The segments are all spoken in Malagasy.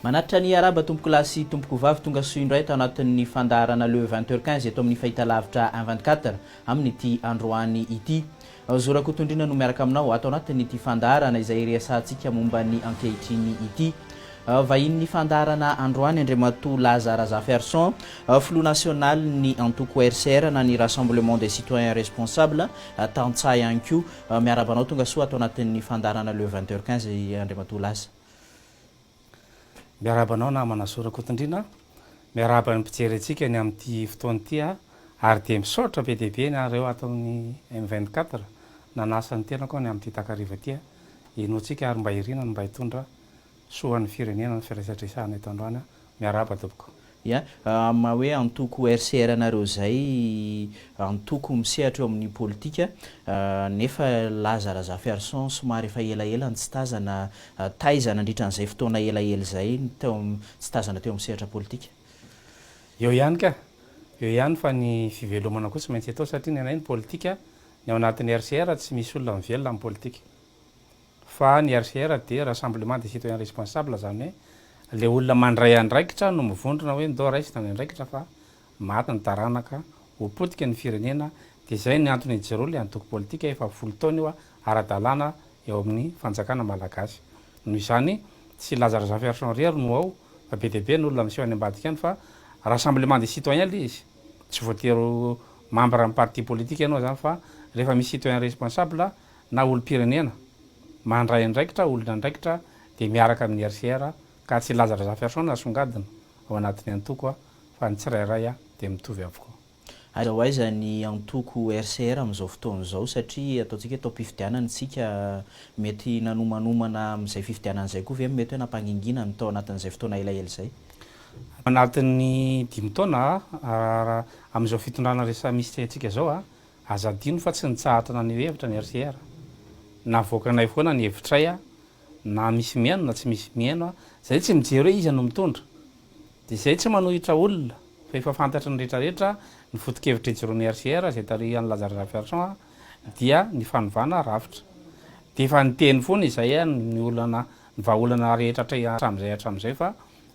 Manatitra ny araba tompokolahy sy tompokovavy, tonga soa indray ato anatin'ny fandaharana Le 20 heures 15 eto amin'ny fahitalavitra 1 24 amin'ity androany ity. Zo Rakotondrina no miaraka aminao ato anatin'ity fandaharana izay resahantsika momba ny ankehitriny ity. Vahinin'ny fandaharana androany Andriamatoa Laza Razafiarison, filoha nasionalin'ny antoko RCR na ny Rassemblement des Citoyens Responsables, tantsaha ihany koa. Miarahaba anao tonga soa ato anatin'ny fandaharana Le 20 heures 15 Andriamatoa Laza. Miarahaba anao namana Zo Rakotondrina, miarahaba ny mpijery antsika ny amin'ity fotoana ity ary dia misaotra be dia be nareo ato amin'ny M 24 nanasa ny tenako ny amin'ity takariva ity. Inoantsika ary mba irina ny mba hitondra soa ho an'ny firenena ny firesadresahana eto androany. Miarahaba tompoko. Ya, amin'ny maha hoe antoko RCR anareo izay, antoko misehatra eo amin'ny politika, nefa Laza Razafiarison somary efa elaela no tsy tazana, taiza nandritra an'izay fotoana elaela izay no teo amin'ny, tsy tazana teo amin'ny sehatra politika? Eo ihany ka! Eo ihany fa ny fivelomana koa tsy maintsy atao satria ny anay ny politika, ny ao anatin'ny RCR tsy misy olona mivelona amin'ny politika. Fa ny RCR dia Rassemblement des Citoyens Responsables, izany hoe ilay olona mandray andraikitra no mivondrona hoe ndao raisina ny andraikitra fa maty ny taranaka, ho potika ny firenena, dia izay ny antony ijoroa ilay antoko politika efa folo taona io ara-dalàna eo amin'ny fanjakana malagasy. Noho izany tsy Laza Razafiarison irery no ao fa be dia be ny olona miseho any ambadika any fa Rassemblement des Citoyens ilay izy, tsy voatery ho membre amin'ny parti politique ianao izany fa rehefa misy citoyen responsable na olom-pirenena mandray andraikitra, olona andraikitra dia miaraka amin'ny RCR ka tsy Laza Razafiarison no asongadina ao anatin'ny antoko fa ny tsirairay dia mitovy avokoa. Aiza ho aiza ny antoko RCR amin'izao fotoana izao satria ataontsika hoe taom-pifidianana isika, mety nanomanomana amin'izay fifidianana izay koa ve no mety hoe nampangingina ny tao anatin'izay fotoana elaela izay? Ao anatin'ny dimy taona amin'izao fitondrana resa misy antsika izao Aza adino fa tsy nitsahatra naneho hevitra ny RCR. Navoakanay foana ny hevitray na misy mihaino na tsy misy mihaino. Zay tsy mijery hoe iza no mitondra. Dia zay tsy manohitra olona fa efa fantatry ny rehetra rehetra ny foto-kevitra ijoroan'ny RCR izay tarihan'i Lazare Rafiarison dia ny fanovana rafitra. Dia efa niteny foana izay ny olana ny vahaolana rehetra hatramin'izay hatramin'izay fa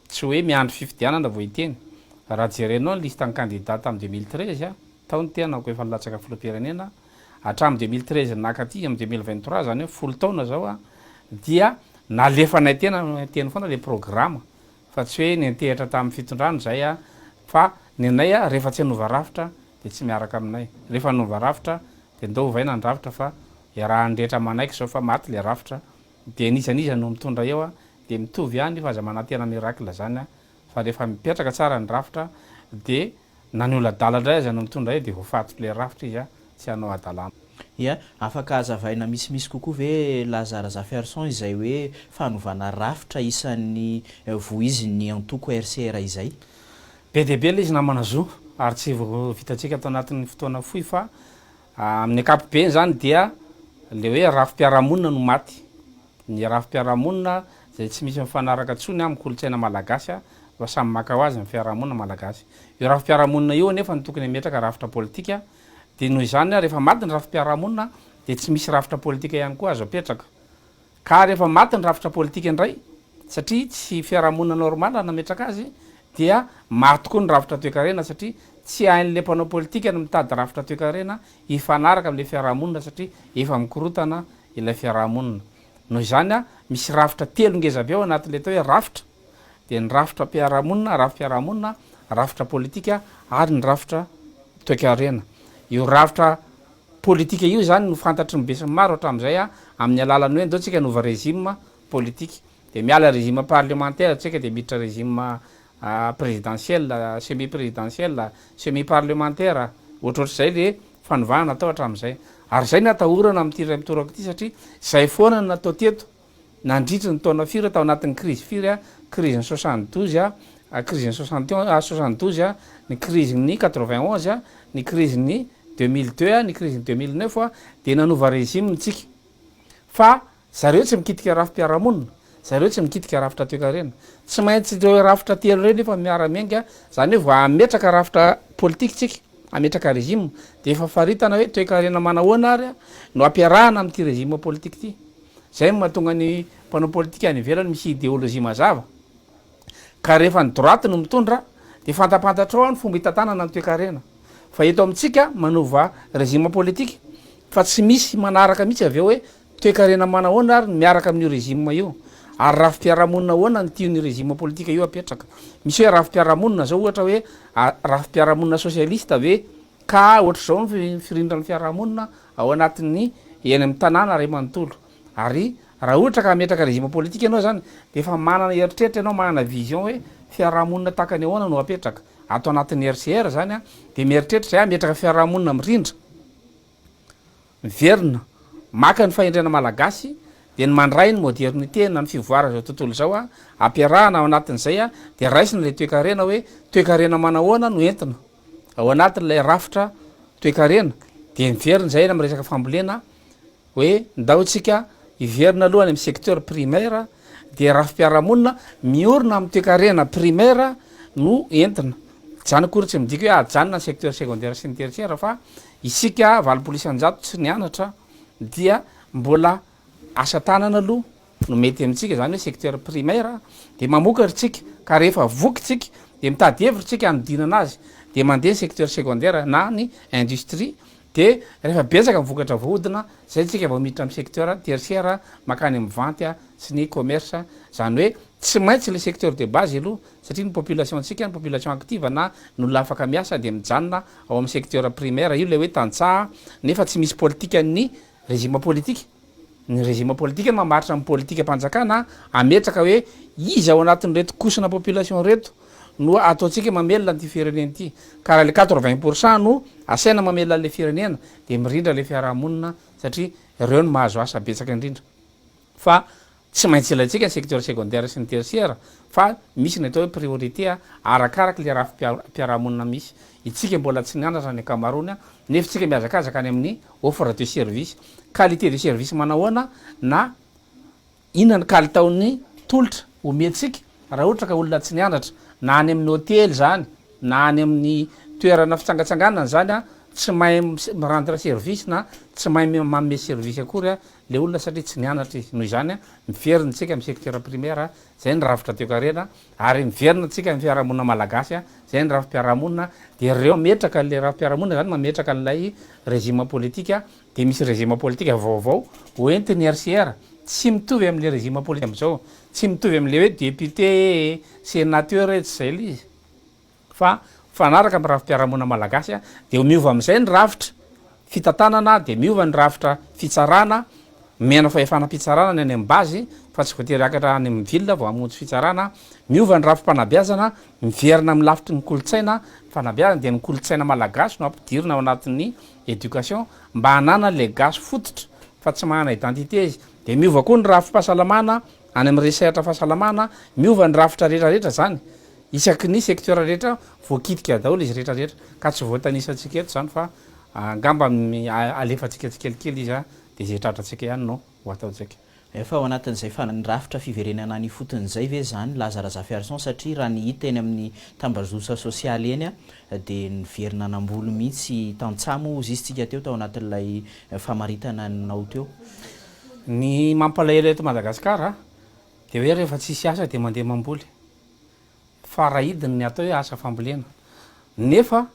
tsy hoe miandry fifidianana vao hiteny. Raha jerenao ny liste-n'ny candidat tamin'ny 2013, Tao ny tenako efa nilatsaka filoham-pirenena hatramin'ny 2013 naka aty amin'ny 2023 izany hoe folo taona izao a, dia nalefanay tena teny foana ilay programa fa tsy hoe niantehitra tamin'ny fitondrana izay a, fa ny anay a rehefa tsy hanova rafitra dia tsy miaraka aminay, rehefa hanova rafitra dia ndao ovaina ny rafitra fa iarahan'ny rehetra manaiky izao fa maty ilay rafitra dia n'iza n'iza no mitondra eo a dia mitovy ihany fa aza manantena miracle izany a, fa rehefa mipetraka tsara ny rafitra dia Na ny olona adala indray aza no mitondra eo dia voafatotry ilay rafitra izy tsy hanao hadalana. Ia, afaka hazavaina misimisy kokoa ve Laza Razafiarison izay hoe fanovana rafitra isan'ny voizin'ny antoko RCR izay? Be dia be ilay izy namana Zo ary tsy vitantsika ato anatin'ny fotoana fohy fa amin'ny ankapobeny izany dia ilay hoe rafi-piarahamonina no maty. Ny rafi-piarahamonina izay tsy misy mifanaraka intsony amin'ny kolontsaina malagasy fa samy maka ho azy ny fiarahamonina malagasy. Io rafi-piarahamonina io anefa no tokony hametraka rafitra politika dia noho izany rehefa maty ny rafi-piarahamonina dia tsy misy rafitra politika ihany koa azo apetraka. Ka rehefa maty ny rafitra politika indray satria tsy fiarahamonina normal nametraka azy dia maty koa ny rafitra toekarena satria tsy hain'ilay mpanao politika ny mitady rafitra toekarena hifanaraka amin'ilay fiarahamonina satria efa mikorontana ilay fiarahamonina. Noho izany, misy rafitra telo ngezabe ao anatin'ilay atao hoe rafitra, dia ny rafitra mpiarahamonina, rafi-piarahamonina, rafitra politika ary ny rafitra toekarena. Io rafitra politika io izany no fantatry ny besinimaro hatramin'izay amin'ny alalan'ny hoe ndao tsika hanova régime politique. Dia miala régime parlementaire tsika dia miditra régime présidentiel, semi présidentiel, semi parlementaire, ohatrohatr'izay le fanovana natao hatramin'izay. Ary izay no atahorana amin'ity indray mitoraka ity satria izay foana no natao teto nandritry ny taona firy, tao anatin'ny crise firy, crise ny 72, crise ny 71, ny crise ny 91, ny crise ny 2002, ny crise ny 2009, dia nanova régime tsika. Fa Zareo tsy mikitika rafi-piarahamonina, zareo tsy mikitika rafitra toekarena. Tsy maintsy ireo rafitra telo ireo nefa miara-miainga, izany hoe vao hametraka rafitra politika tsika, hametraka régime, dia efa faritana hoe toekarena manahoana ary no ampiarahana amin'ity régime politika ity. Izay no mahatonga ny mpanao politika any ivelany misy idéologie mazava. Ka rehefa ny droite no mitondra dia fantapantatrao ny fomba hitantanana ny toekarena. Fa eto amintsika manova régime politique fa tsy misy manaraka mihitsy avy eo hoe toekarena manahoana ary ny miaraka amin'io régime io. Ary rafi-piarahamonina ahoana no tian'io régime politique io apetraka. Misy hoe rafi-piarahamonina zao ohatra hoe rafi-piarahamonina socialiste ve ka ohatr'izao ny firindran'ny fiarahamonina ao anatin'ny eny amin'ny tanàna ray manontolo. Ary raha ohatra ka hametraka régime politique ianao zany dia efa manana eritreritra ianao, manana vision hoe fiarahamonina tahaka ny ahoana no apetraka. Ato anatin'ny RCR zany an, dia mieritreritra izay hametraka fiarahamonina mirindra, miverina, maka ny fahendrena malagasy, dia ny mandray ny modernité na ny fivoaran'izao tontolo izao an, ampiarahana ao anatin'izay an, dia raisina ilay toekarena hoe toekarena manahoana no entina ao anatin'ilay rafitra toekarena, dia miverina izay any amin'ny resaka fambolena, Hoe ndao tsika hiverina aloha any amin'ny secteur primaire dia rafi-piarahamonina miorina amin'ny toekarena primaire no entina. Izany akory tsy midika hoe ajanona ny secteur secondaire sy ny tertiaire fa isika 80% tsy nianatra dia mbola asa tanana aloha no mety amintsika, izany hoe secteur primaire dia mamokatra tsika ka rehefa voky tsika dia mitady hevitra tsika hanodinana azy dia mandeha ny secteur secondaire na ny industrie Dia rehefa betsaka ny vokatra voahodina, zay tsika vao miditra amin'ny secteur tertiaire makany amin'ny vente sy ny commerce, zany hoe tsy maintsy le secteur de base aloha satria ny population ntsika, ny population active na ny olona afaka miasa dia mijanona ao amin'ny secteur primaire, io ilay hoe tantsaha nefa tsy misy politikan'ny régime politique. Ny régime politique no mamaritra ny politikam-panjakana hametraka hoe iza ao anatin'ireto couche-na population ireto no ataontsika mamelona an'ity firenena ity. Ka raha le 80 pour cent no asaina mamelona an'ilay firenena dia mirindra ilay fiarahamonina satria ireo no mahazo asa betsaka indrindra. Fa tsy maintsy ilaintsika ny secteur secondaire sy ny tertiaire fa misy ny atao hoe priorité arakaraka ilay rafi-piarahamonina misy. Itsika mbola tsy nianatra ny ankamaroany nefa tsika mihazakazaka any amin'ny offre de service, qualité de service manahoana na inona ny kalitaon'ny tolotra omentsika raha ohatra ka olona tsy nianatra na any amin'ny hotely izany na any amin'ny toerana fitsangatsanganana izany an, tsy mahay mi-rendre service na tsy mahay manome service akory le olona satria tsy nianatra izy. Noho izany miverina tsika amin'ny secteur primaire, zay ny rafitra toekarena ary miverina tsika amin'ny fiarahamonina malagasy, zay ny rafi-piarahamonina dia ireo mametraka an'ilay rafi-piarahamonina zany mametraka an'ilay régime politique dia misy régime politique vaovao ho entin'ny RCR tsy mitovy amin'ilay régime politique amin'izao, tsy mitovy amin'ilay hoe député, sénateur, tsy izay ilay izy. Fa mifanaraka amin'ny rafi-piarahamonina malagasy dia miova amin'izay ny rafitra fitantanana dia miova ny rafitra fitsarana, omena fahefana mpitsarana ny any amin'ny base fa tsy voatery hiakatra any amin'ny ville vao hamonjy fitsarana, miova ny rafi-panabeazana, miverina amin'ny lafitry ny kolontsaina ny fanabeazana dia ny kolontsaina malagasy no ampidirina ao anatin'ny éducation mba hananana ilay gasy fototra fa tsy manana identité izy, dia miova koa ny rafi-pahasalamana any amin'ny sehatra fahasalamana, miova ny rafitra rehetra rehetra izany. Isaky ny secteur rehetra voakitika daholo izy rehetra rehetra ka tsy voatanisantsika eto izany fa angamba alefantsika tsikelikely izy dia izay tratrantsika ihany no ho ataontsika. Efa ao anatin'izay rafitra fiverenana any ifotony izay ve izany Laza Razafiarison satria raha ny hita eny amin'ny tambazotra sosialy eny dia niverina namboly mihitsy tantsaha moa hozy izy tsika teo tao anatin'ilay famaritana anao teo. Ny mampalahelo eto Madagasikara dia hoe rehefa tsisy asa dia mandeha mamboly. Faraidiny ny atao hoe asa fambolena. Nefa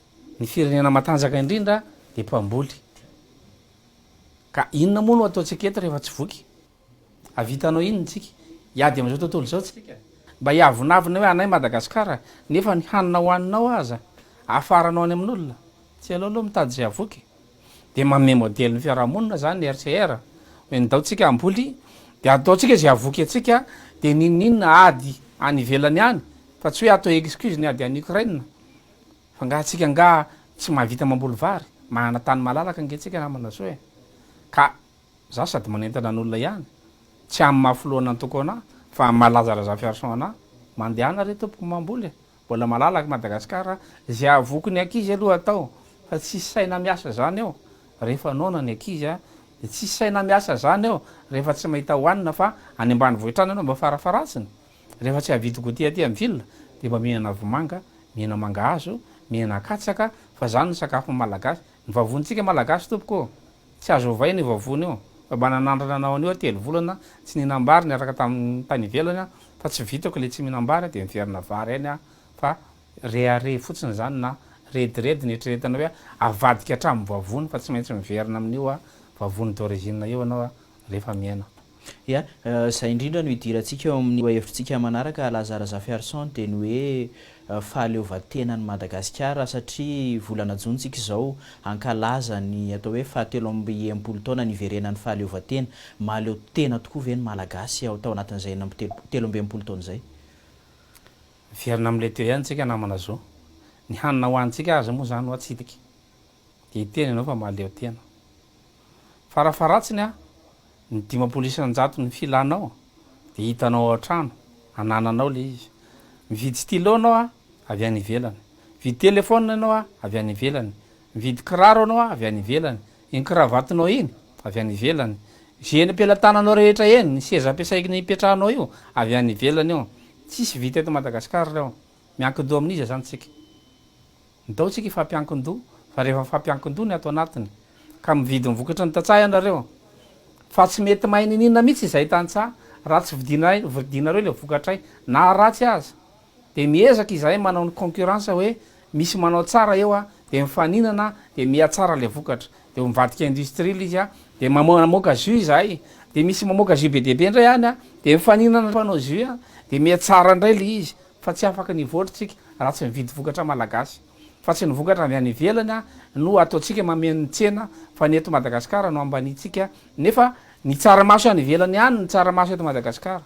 ny firenena matanjaka indrindra dia mpamboly. Ka inona moa no ataontsika eto rehefa tsy voky? Havitanao inona tsika? Hiady amin'izao tontolo izao tsika? Mba hiavonavona hoe anay Madagasikara nefa ny hanina hohaninao aza afaranao any amin'olona? Tsy aleo aloha mitady izay havoky e! Dia manome modely ny fiarahamonina zany ny RCR hoe ndao tsika hamboly dia ataontsika izay havoky antsika dia n'inon'inona ady any ivelany any fa tsy hoe atao excuse ny ady any Ukraine fa nga tsika nga tsy mahavita mamboly vary manana tany malalaka ange tsika namana soa e ka za sady manentana ny olona ihany tsy amin'ny maha filohan'antoko anah fa amin'ny maha Laza Razafiarison anah mandehana re tompoko mamboly e Mbola malalaka Madagascar, izay hahavoky ny ankizy aloha atao fa tsisy saina miasa zany eo rehefa noana ny ankizy a, de tsisy saina miasa zany eo rehefa tsy mahita hohanina fa any ambanivohitra any ianao mba farafaharatsiny rehefa tsy hahavidy goûter aty amin'ny ville de mba mihinana vomanga, mihina mangahazo, mihina katsaka fa zany ny sakafon'ny malagasy, ny vavonintsika malagasy tompoko ô! Tsy azo ovaina io vavony io. Fa mba nanandrana nanao an'io aho 3 volana, tsy nihinam-bary niaraka tamin'ny tany ivelany aho. fa tsy vitako le tsy mihinam-bary dia miverina vary ihany aho fa rehareha fotsiny izany na rediredy ny eritreretina hoe avadika hatramin'ny vavony fa tsy maintsy miverina amin'io vavony d'origine io ianao rehefa miaina. Ya, izay indrindra no hidirantsika eo amin'ny lohahevitritsika manaraka Laza Razafiarison dia ny hoe fahaleovantenan'i Madagasikara satria volana jona tsika izao hankalaza ny atao hoe fahatelo amby 60 taona niverenan'ny fahaleovantena. Mahaleo tena tokoa ve ny Malagasy ao tao anatin'izay 63 taona izay? Miverina amin'ilay teo ihany tsika namana Zo. Ny hanina hohanintsika aza moa izany hoa tsy hitaky. Dia hiteny ianao fa mahaleo tena. Farafaharatsiny a, ny 50% ny filanao dia hitanao ao an-trano, anananao ilay izy. Mividy stylo ianao a, avy any ivelany. Mividy téléphone ianao a, avy any ivelany. Mividy kiraro ianao a, avy any ivelany. Iny kravatinao iny, avy any ivelany. Izay eny am-pelatananao rehetra eny, ny seza ampiasaina ipetrahanao io, avy any ivelany io. Tsisy vita eto Madagasikara ireo. Miankin-doha amin'iza izany tsika? Ndao tsika hifampiankin-doha fa rehefa mifampiankin-doha ny ato anatiny ka mividy ny vokatry ny tantsaha ianareo fa tsy mety mahay niniana mihitsy izahay tantsaha raha tsy vidinay vidinareo ilay vokatray na ratsy aza dia miezaka izahay manao ny concurrence hoe misy manao tsara eo a dia mifaninana dia mihatsara ilay vokatra dia mivadika industrie ilay izy a dia mamoaka jus izahay dia misy mamoaka jus be dia be indray any a dia mifaninana mpanao jus a dia mihatsara indray ilay izy fa tsy afaka ny hivoatra tsika raha tsy mividy vokatra malagasy fa tsy ny vokatra avy any ivelany no ataontsika mameno ny tsena fa ny eto Madagasikara no ambaniantsika nefa ny tsaramaso any ivelany ihany ny tsaramaso eto Madagasikara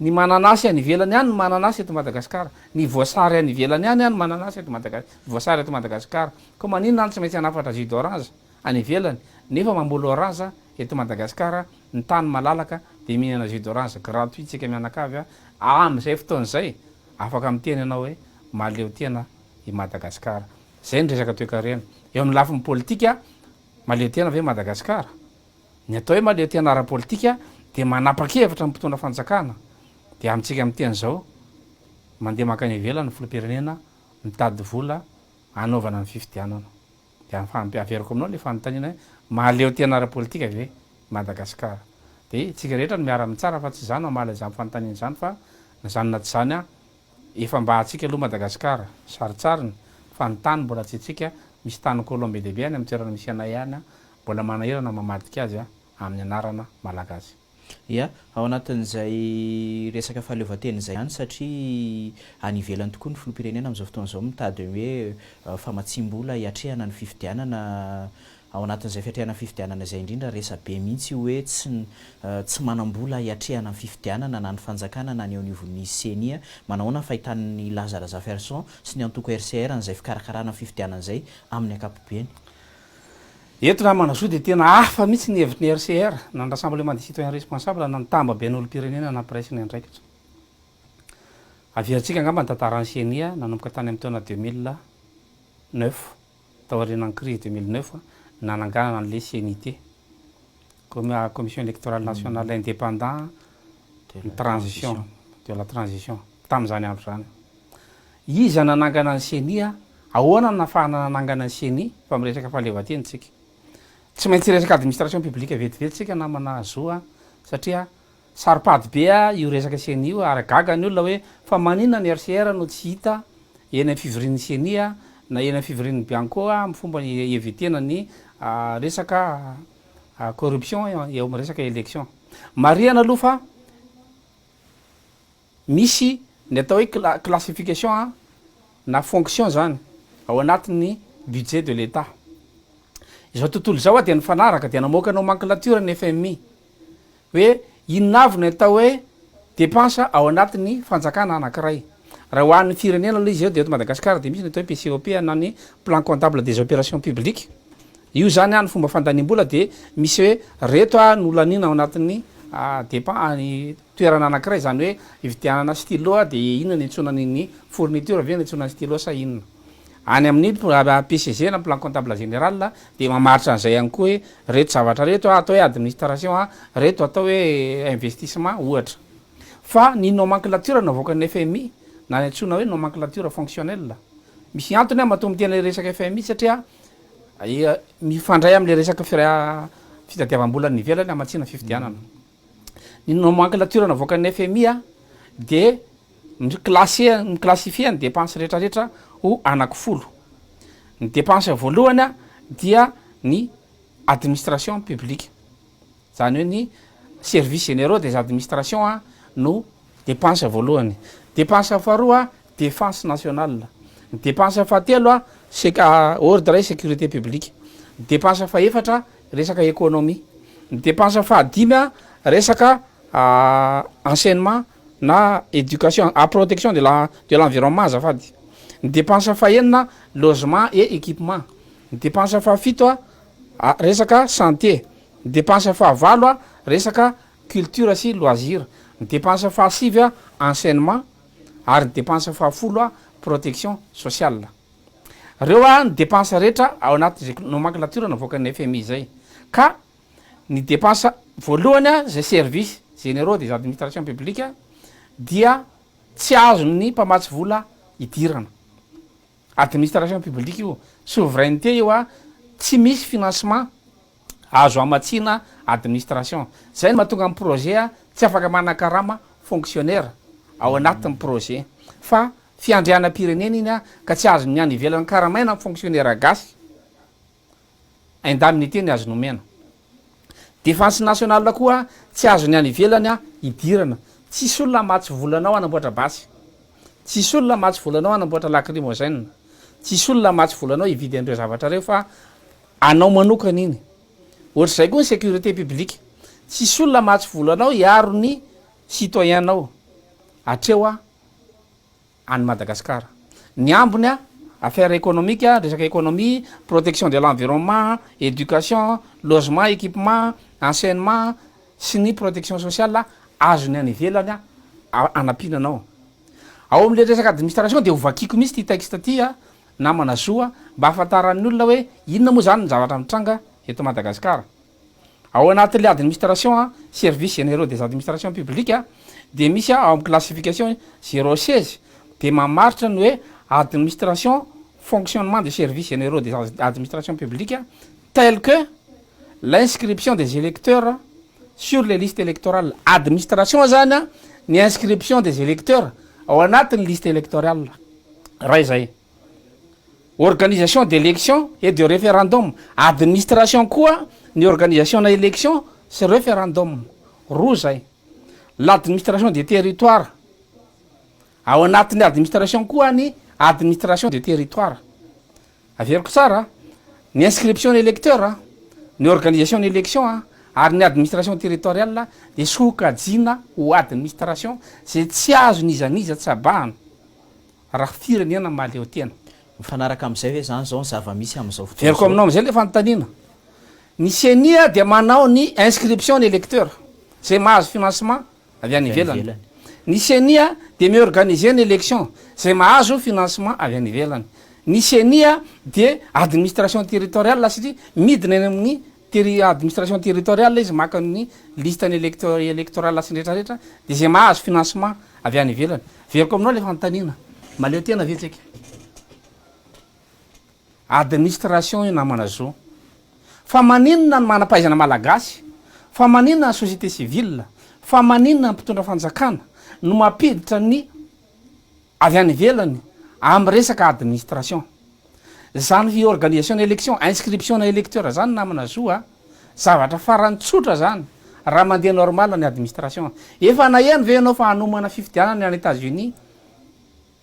ny mananasy any ivelany ihany ny mananasy eto Madagasikara ny voasary any ivelany ihany ny mananasy eto Madaga voasary eto Madagasikara koa maninona any tsy maintsy hanafatra jus d'orange any ivelany nefa mamboly orange eto Madagasikara ny tany malalaka dia mihinana jus d'orange gratuit tsika mianakavy a, amin'izay fotoana izay afaka miteny ianao hoe mahaleo tena i Madagasikara. Izay ny resaka toekarena. Eo amin'ny lafiny politika, mahaleo tena ve Madagasikara? Ny atao hoe mahaleo tena ara-politika dia manapa-kevitra ny mpitondra fanjakana dia amintsika miteny izao mandeha mankany ivelany ny filoham-pirenena mitady vola hanaovana ny fifidianana. Dia averiko aminao ilay fanontaniana hoe mahaleo tena ara-politika ve Madagasikara? Dia isika rehetra no miara-mitsara fa tsy izaho no hamaly an'izany fanontaniana izany fa na izany na tsy izany an, efa mba antsika aloha Madagasikara, sarintsariny, fa ny tany mbola tsy antsika, misy tany colon be dia be any amin'ny toerana misy anay any an, mbola manahirana mamadika azy an, amin'ny anarana Malagasy. Ya, ao anatin'izay resaka fahaleovantena izay ihany satria any ivelany tokoa ny filoham-pirenena amin'izao fotoana izao mitady ny hoe famatsiam-bola hiatrehana ny fifidianana, ao anatin'izay fiatrehana ny fifidianana izay indrindra resabe mihitsy io hoe tsy tsy manam-bola hiatrehana ny fifidianana na ny fanjakana na ny eo anivon'ny ceni. Manahoana ny fahitan'i Laza Razafiarison sy ny antoko RCR an'izay fikarakarana ny fifidianana izay amin'ny ankapobeny? Eto namana Zo dia tena hafa mihitsy ny hevitry ny RCR, na ny Rassemblement des Citoyens Responsables na ny Tambaben'olom-pirenena nampiraisiny andraikitra. Averintsika angamba ny tantaran'ny ceni nanomboka tany amin'ny taona 2009, taorianan'ny crise 2009 nananganana an'ilay CENIT, Commission Electorale Nationale Indépendant de Transition, de la Transition, tamin'izany andro izany. Iza nanangana ny ceni a? Ahoana no nahafahana nanangana ny ceni fa miresaka fahaleovantena tsika? Tsy maintsy hiresaka administration publique vetivety tsika namana Zo a, satria saropady be io resaka ceni io ary gaga ny olona hoe fa maninona ny RCR no tsy hita eny amin'ny fivorian'ny ceni na eny amin'ny fivorian'ny Bianco amin'ny fomba hi-eviter-na ny resaka corruption eo amin'ny resaka election. Marihana aloha fa Misy ny atao hoe classification na fonction zany ao anatin'ny budget de l'Etat. Izao tontolo izao dia nifanaraka dia namoaka nomenclature ny FMI hoe inona avy ny atao hoe dépense ao anatin'ny fanjakana anankiray. Raha ho an'ny firenena aloha izy eo dia eto Madagasikara dia misy ny atao hoe PCOP na ny plan comptable des opérations publiques. Io zany ny fomba fandaniam-bola dia misy hoe reto no laniana ao anatin'ny dépense toerana anankiray, izany hoe ividianana stylo dia inona no iantsoana an'iny fourniture ve no iantsoana ny stylo sa inona. Any amin'ny PCG na plan comptable général dia mamaritra an'izay ihany koa hoe reto zavatra reto atao hoe administration, reto atao hoe investissement ohatra. Fa ny nomenclature navoakan'ny FMI na ny antsoina hoe nomenclature fonctionnelle, misy antony aho matoa miteny ilay resaka FMI satria mifandray amin'ilay resaka fitadiavam-bola any ivelany hamatsiana fifidianana. Ny nomenclature navoakan'ny FMI. de mi-classer, mi-classifier ny dépense rehetrarehetra ho anaky 10. Ny dépense voalohany a dia ny administration publique, zany hoe ny services généraux des administrations a no dépense voalohany. Dépense faharoa, défense nationale. Ny dépense fahatelo a ordre et sécurité publique. Ny dépense faefatra, resaka économie. Ny dépense fahadimy a resaka enseignement na éducation a protection de l'environnement azafady. Ny dépense fahenina, logement et équipement. Ny dépense fahafito a resaka santé. Ny dépense fahavalo a resaka culture sy loisir. Ny dépense fahasivy a enseignement, ary ny dépense fahafolo a protection sociale. Reo a ny dépense rehetra ao anaty zay nomenclature navoakan'ny FMI zay. Ka ny dépense voalohany a, zay service généraux des administrations publiques, dia tsy azony mpamatsy vola idirana. Administration publique io, souveraineté io a, tsy misy financement azo amatsina administration. Zay no mahatonga amy projet a tsy afaka manakarama fonctionnaire ao anatin'ny projet, fa fiandrianam-pirenena iny a ka tsy azo ny any ivelany karamaina fonctionnaire gasy, indemnité ny azo nomena. Défense nationale koa tsy azo ny any ivelany a idirana. Tsisy olona matsy volanao anamboatra basy, tsisy olona matsy volanao anamboatra lacrymogène, tsisy olona matsy volanao hividy an'ireo zavatra reo, fa anao manokana iny. Ohatr'izay koa ny sécurité publique, tsisy olona matsy volanao hiaro ny citoyen-nao atreo a any Madagasikara. Ny ambony a, affaire économique, resaka économie, protection de l'environnement, éducation, logement, équipement, enseignement sy ny protection sociale, azony any ivelany a anampinanao ao am'le resaka administration. De hovakiko misy ty texte ty a, namana zoa, mba ahafantaran'ny olona hoe inona moa zany ny zavatra mitranga eto Madagasikara. Ao anatin'le administration a, service généraux des administrations publiques a, de misy a ao amy classification 016, de mamaritra ny hoe administration, fonctionnement des services généraux des administrations publiques tel que l'inscription des électeurs sur les listes électorales. Administration zany a ny inscription des électeurs ao anatin'ny liste électorale ray zay. Organisation d'élection et de référendum, administration koa ny organisation na élection sy référendum, roa zay. L'administration des territoires, ao anatin'ny administration koa ny administration de territoire. Averiko tsara: ny inscription ny électeur a, ny organisation ny élection a, ary ny administration territoriale de sokajina ho administration zay tsy azo nizaniza tsy abahana raha firenena mahaleo tena. Mifanaraka am'izay hoe zany zao ny zava-misy am'izao? Veriko aminao am'izay le fanontaniana. Ny CENI a de manao ny inscription ny électeur zay mahazo financement avy any ivelany. Ny CENI a de miorganiser ny élection zay mahazo financement avy any ivelany. Ny CENI a de administration territoriale, satria midina eny amin'ny administration territoriale izy maka ny liste ny électorale sy nrehetrarehetra, de zay mahazo financement avy any ivelany. Veriko aminao le fanontaniana: maleo tena ve tsika? Administration io, namana zo. Fa maninona ny manam-pahaizana malagasy, fa maninona ny société civile, fa maninona ny mpitondra fanjakana no mampiditra ny avy any ivelany amy resaka administration zany, fi organisation ny élection, inscription na électeur zany, namana zo a? Zavatra farany tsotra zany raha mandeha normal ny administration. Efa naheno ve anao fa hanomana fifidianana any États-Unis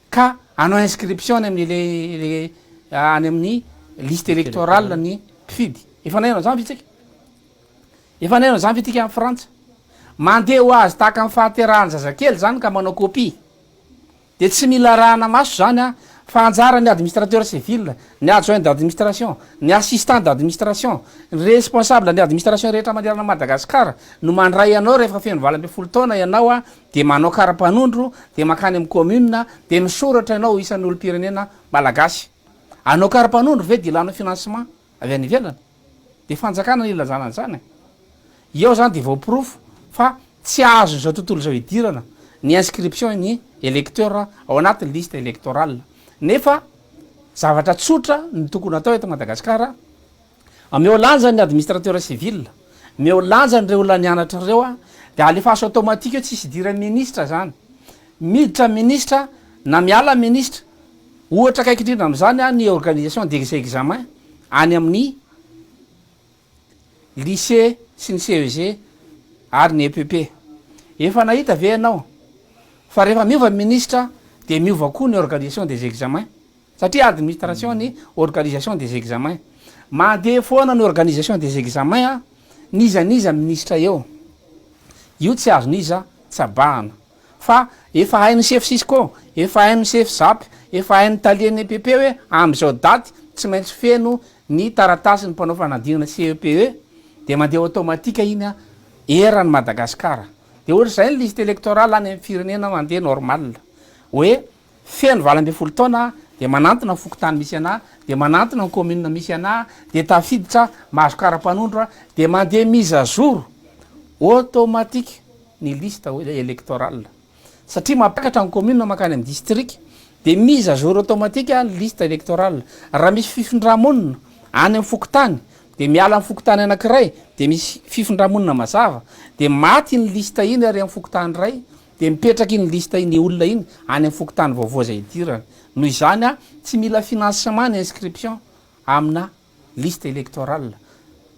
ka anao inscription any amin'ny le any amin'ny liste électorale ny mpifidy? Efa nahenao zany vitsika? Efa nahenao zany vitika amy Frantsa? Mandeha ho azy tahaka amy fahaterahany zazakely zany ka manao copie, de tsy mila rahana maso zany a, fa anjara ny administrateur civil, ny adjoint d'administration, ny assistant d'administration, ny responsable ny administration rehetra manerana Madagasikara no mandray anao rehefa feno 18 taona ianao a, de manao kara-panondro, de makany amy commune, de misoratra ianao isan'ny olo-pirenena malagasy. Anao kara-panondro ve de ilanao financement avy any ivelany? De fanjakana ny ilazana zany eo zany, de voaporofo fa tsy azo zao tontolo zao idirana ny inscription ny électeur ao anatin'ny liste électorale. Nefa zavatra tsotra ny tokony atao eto Madagasikara: ameo lanja ny administrateur civil, meo lanjany reo olona nianatra reo a, de alefaso automatique eo, tsisy idiran'ny ministre zany. miditra ministra na miala ministra, ohatra akaiky indrindra amin'izany ny organisation des examens any amin'ny lycée sy ny CEG ary ny EPP. Efa nahita ve ianao fa rehefa miova ny ministra dia miova koa ny organisation des examens? Satria administration ny organisation des examens. Mandeha foana ny organisation des examens an, n'iza n'iza ministra eo. Io tsy azon'iza tsabahana. Fa efa hain'ny chef cisco, efa hain'ny chef zap, efa hain'ny talen'ny EPP hoe amin'izao daty tsy maintsy feno ny taratasin'ny mpanao fanadinana CEPE dia mandeha automatique iny an, eran'i Madagascar. Dia ohatr'izay ny liste électorale any amin'ny firenena mandeha normal. Hoe Feno 18 taona aho dia manantona ny fokontany misy anah, dia manantona ny commune misy anah, dia tafiditra mahazo kara-panondro aho, dia mandeha mise à jour automatique ny liste électorale. Satria mampiakatra ny commune mankany amin'ny district, dia mise à jour automatique ny liste électorale. Raha misy fifindra-monina any amin'ny fokontany, dia miala amin'ny fokontany anankiray, dia misy fifindra-monina mazava, dia maty iny liste iny ary amin'ny fokontany iray, Dia mipetraka iny liste iny olona iny any amin'ny fokontany vaovao izay hidirany. Noho izany, tsy mila financement ny inscription amina liste électorale.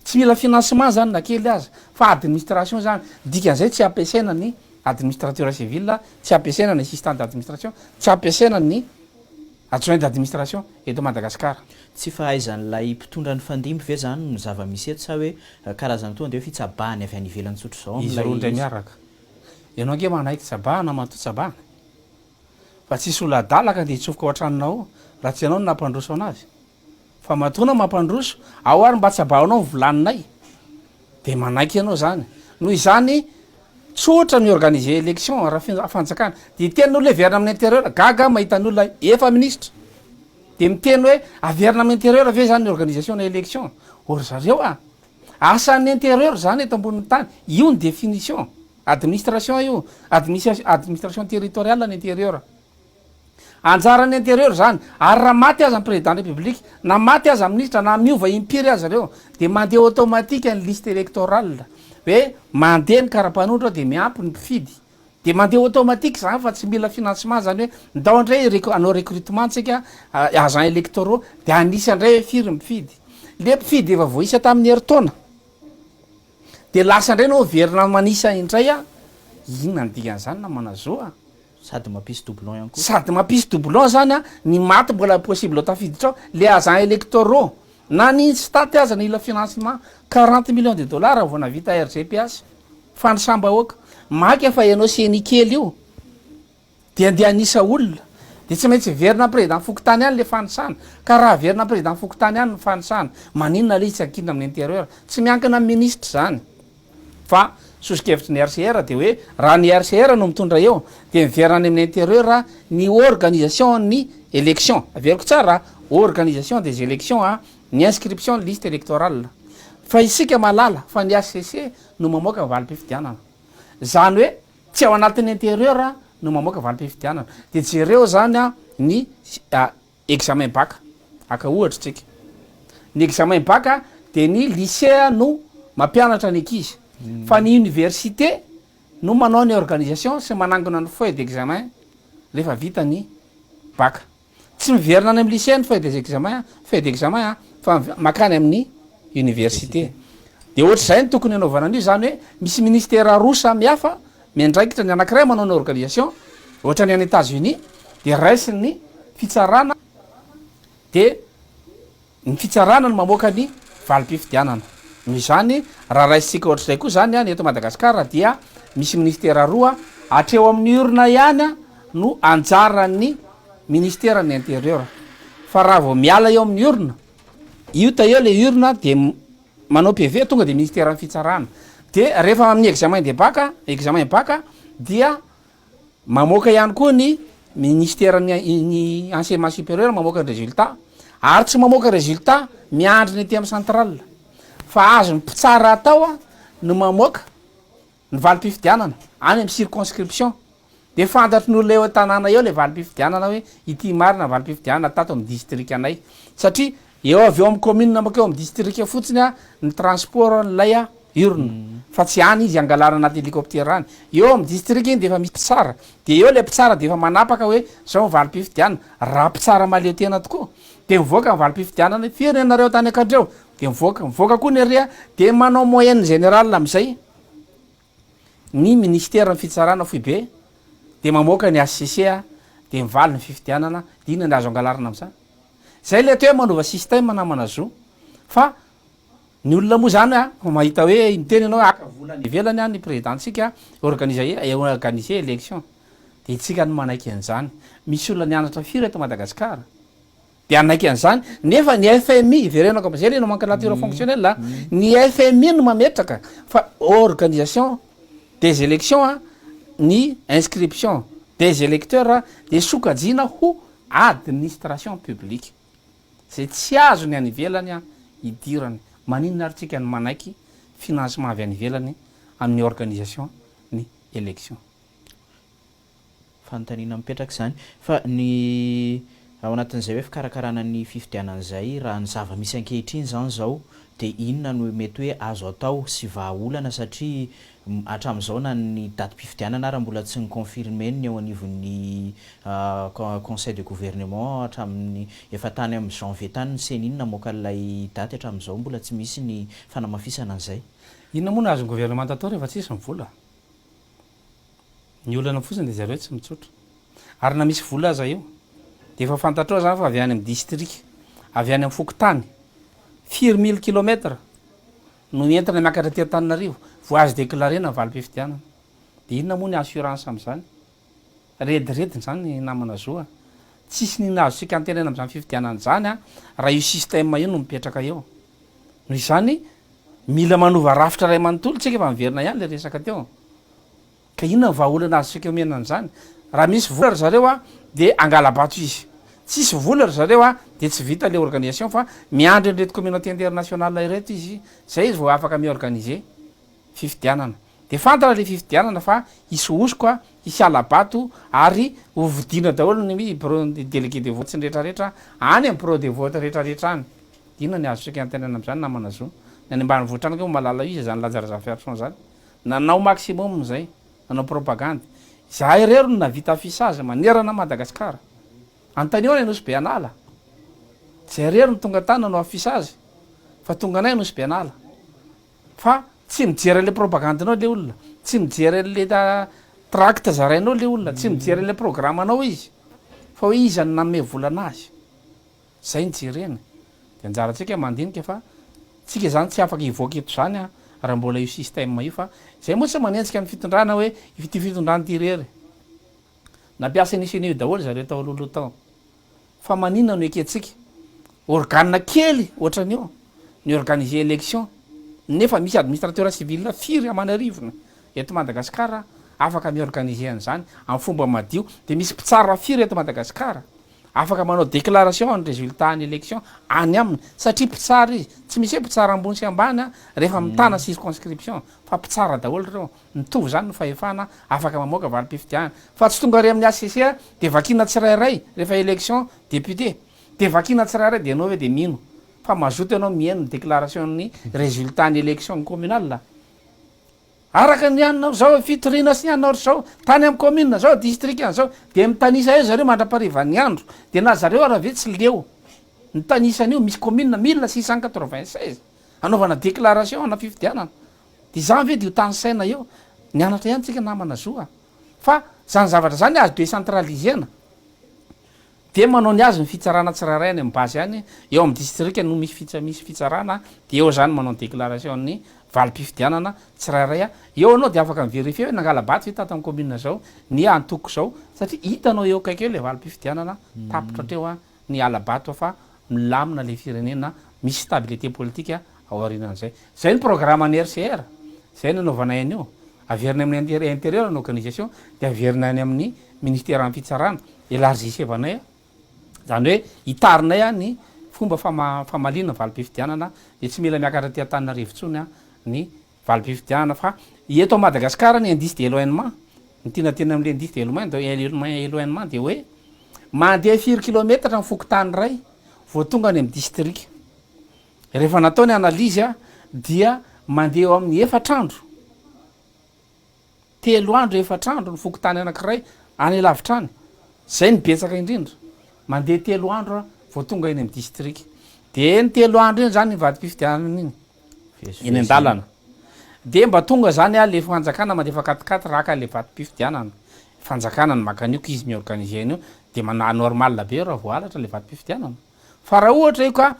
Tsy mila financement izany na kely aza, fa administration izany. Dikan'izay tsy ampiasaina ny administrateur civil, tsy ampiasaina ny assistant d'administration, tsy ampiasaina ny adjoint d'administration eto Madagasikara. Tsy fahaizan'ilay mpitondra nifandimby ve izany no zava-misy eto sa hoe karazana tonga dia hoe fitsabahany avy any ivelany tsotra izao Izy amin'ilay roa indray izy? miaraka. Ianao ange manaiky tsabahana matoa tsabahana fa tsisy olona adala ka ndeha hitsofoka ao an-tranonao ao raha tsy ianao no nampandroso anazy fa matoa anao mampandroso ao ary mba tsabahanao ny vilaninay de manaiky ianao zany noho izany tsotra mi organiser election raha fanjakana de hiteny ny olona hiverina amin'ny interieur gaga aho mahita ny olona efa ministra de miteny hoe averina amin'ny interieur ve zany ny organisation na election o ry zareo a! Asan'ny intérieur zany eto ambonin'ny tany, io ny définition, administration io, administration territoriale ny intérieur. Anjaran'ny intérieur zany, ary raha maty aza ny président république, na maty aza ministre, na miova impiry aza reo, de mandeha automatique ny liste électorale, hoe mandeha ny karapanondro de miampy ny mpifidy, De mandeha automatique zany fa tsy mila financement zany hoe ndao ndray hanao recrutement tsika agents électoraux de hanisa ndray hoe firy ny mpifidy. Le mpifidy efa voaisa tamin'ny herintaona de lasa ndray enao miverina manisa indray a, inona ny dikan'izany namana zo a? Sady mampisy doublon ihany koa. Sady mampisy doublon zany a, ny maty mbola possible ho tafiditra ao, le agents électoraux na ny INSTAT aza nila financement 40 millions de dollars vao navita RGPH. Fanisam-bahoaka. Maika fa ianao ceni kely io dia andeha hanisa olona dia tsy maintsy hiverina amin'ny président fokontany any le fanisana. Ka raha averina amin'ny président fokontany any ny fanisana, maninona le izy tsy ankinina amin'ny intérieur? Tsy miankina amin'ny ministra izany. Fa soso-kevitry ny RCR dia hoe raha ny RCR no mitondra eo dia miverina any amin'ny intérieur ny organisation ny élection. Averiko tsara, organisation des élections ny inscription ny liste électorale. Fa isika mahalala fa ny HCC no mamoaka valim-pifidianana. Izany hoe tsy ao anatin'ny intérieur no mamoaka valim-pifidianana. Dia jereo izany ny examen bac. Haka ohatra tsika. Ny examen bac dia ny lycée no mampianatra ny ankizy. Fa ny université no manao ny organisation sy manangona ny feuille d'examen rehefa vita ny bac. Tsy miverina any amin'ny lycée ny feuille des examens, feuille d'examen an, fa makany amin'ny université. Dia ohatr'izay no tokony hanaovana an'io, izany hoe misy ministera roa samy hafa miandraikitra, ny anankiray manao ny organisation, ohatran'ny any Etats Unis, dia raisin'ny fitsarana, dia Ny fitsarana no mamoaka ny valim-pifidianana. Noho izany, raha raisintsika ohatr'izay koa izany ny eto Madagasikara dia misy minisitera roa, hatreo amin'ny urne ihany no anjaran'ny ministeran'ny intérieur. Fa raha vao miala eo amin'ny urne, io ta eo ilay urne dia manao PV tonga dia ministeran'ny fitsarana. Dia rehefa amin'ny examen de bac, examen bac dia Mamoaka ihany koa ny ministeran'ny ny enseignement supérieur mamoaka ny résultat ary tsy mamoaka résultat miandry ny aty amin'ny centrale fa azon'ny mpitsara atao no mamoaka ny valim-pifidianana any amin'ny circonscription de fantatry ny olona eo an-tanàna eo le valim-pifidianana hoe ity marina valim-pifidianana tato amin'ny distrikanay satria eo avy eo amin'ny commune mankeo amin'ny distrika fotsiny ny transport n'ilay urne. Fa tsy any izy angalarina anaty hélicoptère any. Eo amin'ny district iny dia efa misy mpitsara. Dia eo ilay mpitsara dia efa manapaka hoe zao ny valim-pifidianana. Raha mpitsara mahaleo tena tokoa dia mivoaka ny valim-pifidianana hoe firy ianareo tany Ankandreo? Dia mivoaka. Mivoaka koa ny ery dia manao moyenne générale amin'izay ny minisiteran'ny fitsarana foibe dia mamoaka ny HCC dia mivaly ny fifidianana. Dia inona ny azo angalarina amin'izany? Izay ilay atao hoe manova système namana zo. Fa Ny olona moa zany a, mahita hoe miteny ianao hoe haka vola any ivelany an ny président-tsika organiser organiser élection de itsika no manaiky an'izany. Misy olona nianatra firy eto Madagascar de hanaiky an'izany nefa ny FMI, iverenako am'zay le nomenclature fonctionnelle a, ny FMI no mametraka fa organisation des élections a, ny inscription des électeurs de sokajiana ho administration publique. Zay tsy azony any ivelany an idirany. Maninona ary tsika no manaiky financement avy any ivelany amin'ny organisation ny election? Fanontaniana mipetraka izany. Fa ny ao anatin'izay hoe fikarakarana ny fifidianana izay, raha ny zava-misy ankehitriny izany izao dia inona no mety hoe azo atao sy vahaolana satria hatramin'izao na ny datim-pifidianana ara mbola tsy ni-confirmer ny eo anivon'ny conseil de gouvernement hatramin'ny efa tany amin'ny janvier tany ny ceni no namoaka an'ilay daty hatramin'izao mbola tsy misy ny fanamafisana an'izay. Inona moa no azon'ny gouvernemanta atao rehefa tsisy ny vola? Ny olana fotsiny dia zareo tsy mitsotra. Ary na misy vola aza eo dia efa fantatrao zany fa avy any amin'ny distrika, avy any amin'ny fokontany, firy mille kilomètre no entina miakatra aty Antananarivo vao azo declarena ny valim-pifidianana. Dia inona moa ny assurance amin'izany? Redirediny izany namana Zo a! Tsisy n'inona azontsika antenaina amin'izany fifidianana izany a, raha io système io no mipetraka eo. Noho izany, mila manova rafitra iray manontolo tsika fa miverina ihany ilay resaka teo. Ka inona ny vahaolana azontsika omena an'izany? Raha misy vola ry zareo a, dia angala-bato izy. Tsisy vola ry zareo a, dia tsy vita ilay organisation fa miandry an'ireto communauté internationale ireto izy, zay izy vao afaka mi-organiser fifidianana. Dia fantatra ilay fifidianana fa hisy hosoka, hisy hala-bato ary ho vidiana daholo ny bureau ny délégué de vote sy ny rehetrarehetra any amin'ny bureau de vote rehetrarehetra any. Inona ny azontsika antenaina amin'izany namana Zo? Ny any ambanivohitra any ange mahalala iza izany Lanja Razafiarison izany. Nanao maximum izay, nanao propagandy. Izahay irery no nahavita affichage manerana an'i Madagasikara. Anontanio any Nosy Be An'ala. Izay irery no tonga tany nanao affichage fa tonga anay Nosy Be An'ala. Fa tsy mijery an'ilay propagande-nao ilay olona, tsy mijery an'ilay tract zarainao ilay olona, tsy mijery an'ilay programme-nao izy, fa hoe iza no nanome vola an'azy. Zay no jerena. Dia anjarantsika mandinika fa tsika izany tsy afaka hivoaka eto izany an, raha mbola io système io fa izay moa tsy manenjika ny fitondrana hoe ity fitondrana ity irery. Nampiasa an'io ceni io daholo zareo tao alohaloha tao. Fa maninona no ekentsika organe kely ohatran'io ny organiser election nefa misy administrateur civil firy aman'arivony eto Madagascar afaka mi-organiser an'izany amin'ny fomba madio, dia misy mpitsara firy eto Madagascar afaka manao déclaration ny résultat ny élection any aminy satria mpitsara izy, tsy misy hoe mpitsara ambony sy ambany rehefa mitana circonscription fa mpitsara daholo ireo, mitovy izany ny fahefana afaka mamoaka valim-pifidianana fa tsy tonga ary amin'ny HCC dia vakiana tsirairay rehefa élection député dia vakiana tsirairay dia ianao ve dia mino fa mazoto ianao mihaino ny déclaration ny résultat ny élection communale? Araka ny anao zao fitoriana sy ny anao ry zao tany am commune zao district any zao de mitanisa eo zareo mandraparivan'ny andro de na zareo ara ve tsy leo mitanisa an'io misy commune 1696 anaovana déclaration ana fifidianana de zany ve de ho tanisaina eo nianatra ihany tsika namana zo a fa zany zavatra zany azo décentralisena Dia manao ny azy ny fitsarana tsirairay any amin'ny base any, eo amin'ny district no misy fitsa misy fitsarana dia eo zany manao ny déclaration ny valim-pifidianana tsirairay, eo anao dia afaka mi-verifier hoe nangala-bato ve tato amin'ny commune zao ny antoko zao satria hitanao eo akaiky eo ilay valim-pifidianana, tapitra hatreo ny hala-bato fa milamina ilay firenena, misy stabilité politique ao aorianan'izay. Zay ny programme an'ny RCR, zay no anaovanay an'io, averina amin'ny intérieur ny organisation dia averina any amin'ny ministeran'ny fitsarana. Elargissevanay, izany hoe hitarinay ny fomba famaliana valim-pifidianana dia tsy mila miakatra aty Antananarivo intsony ny valim-pifidianana fa eto Madagasikara ny indice d'éloignement, ny tiana tena amin'ilay indice d'éloignement dia hoe mandeha firy kilometatra ny fokontany iray vao tonga any amin'ny distrika. Rehefa natao ny analyse dia mandeha eo amin'ny efatra andro. 3 andro, 4 andro ny fokontany anankiray any alavitra any. Zay no betsaka indrindra. Mandeha 3 andro vao tonga eny amin'ny distrika. Dia iny 3 andro iny zany iny vatom-pifidianana iny. Eny an-dalana. Dia mba tonga zany le fanjakana mandefa quat-quatre haka le vatom-pifidianana. Fanjakana no maka an'io ka izy mi-organiser an'io. Dia mana normal be raha vao halatra le vatom-pifidianana. Fa raha ohatra io ka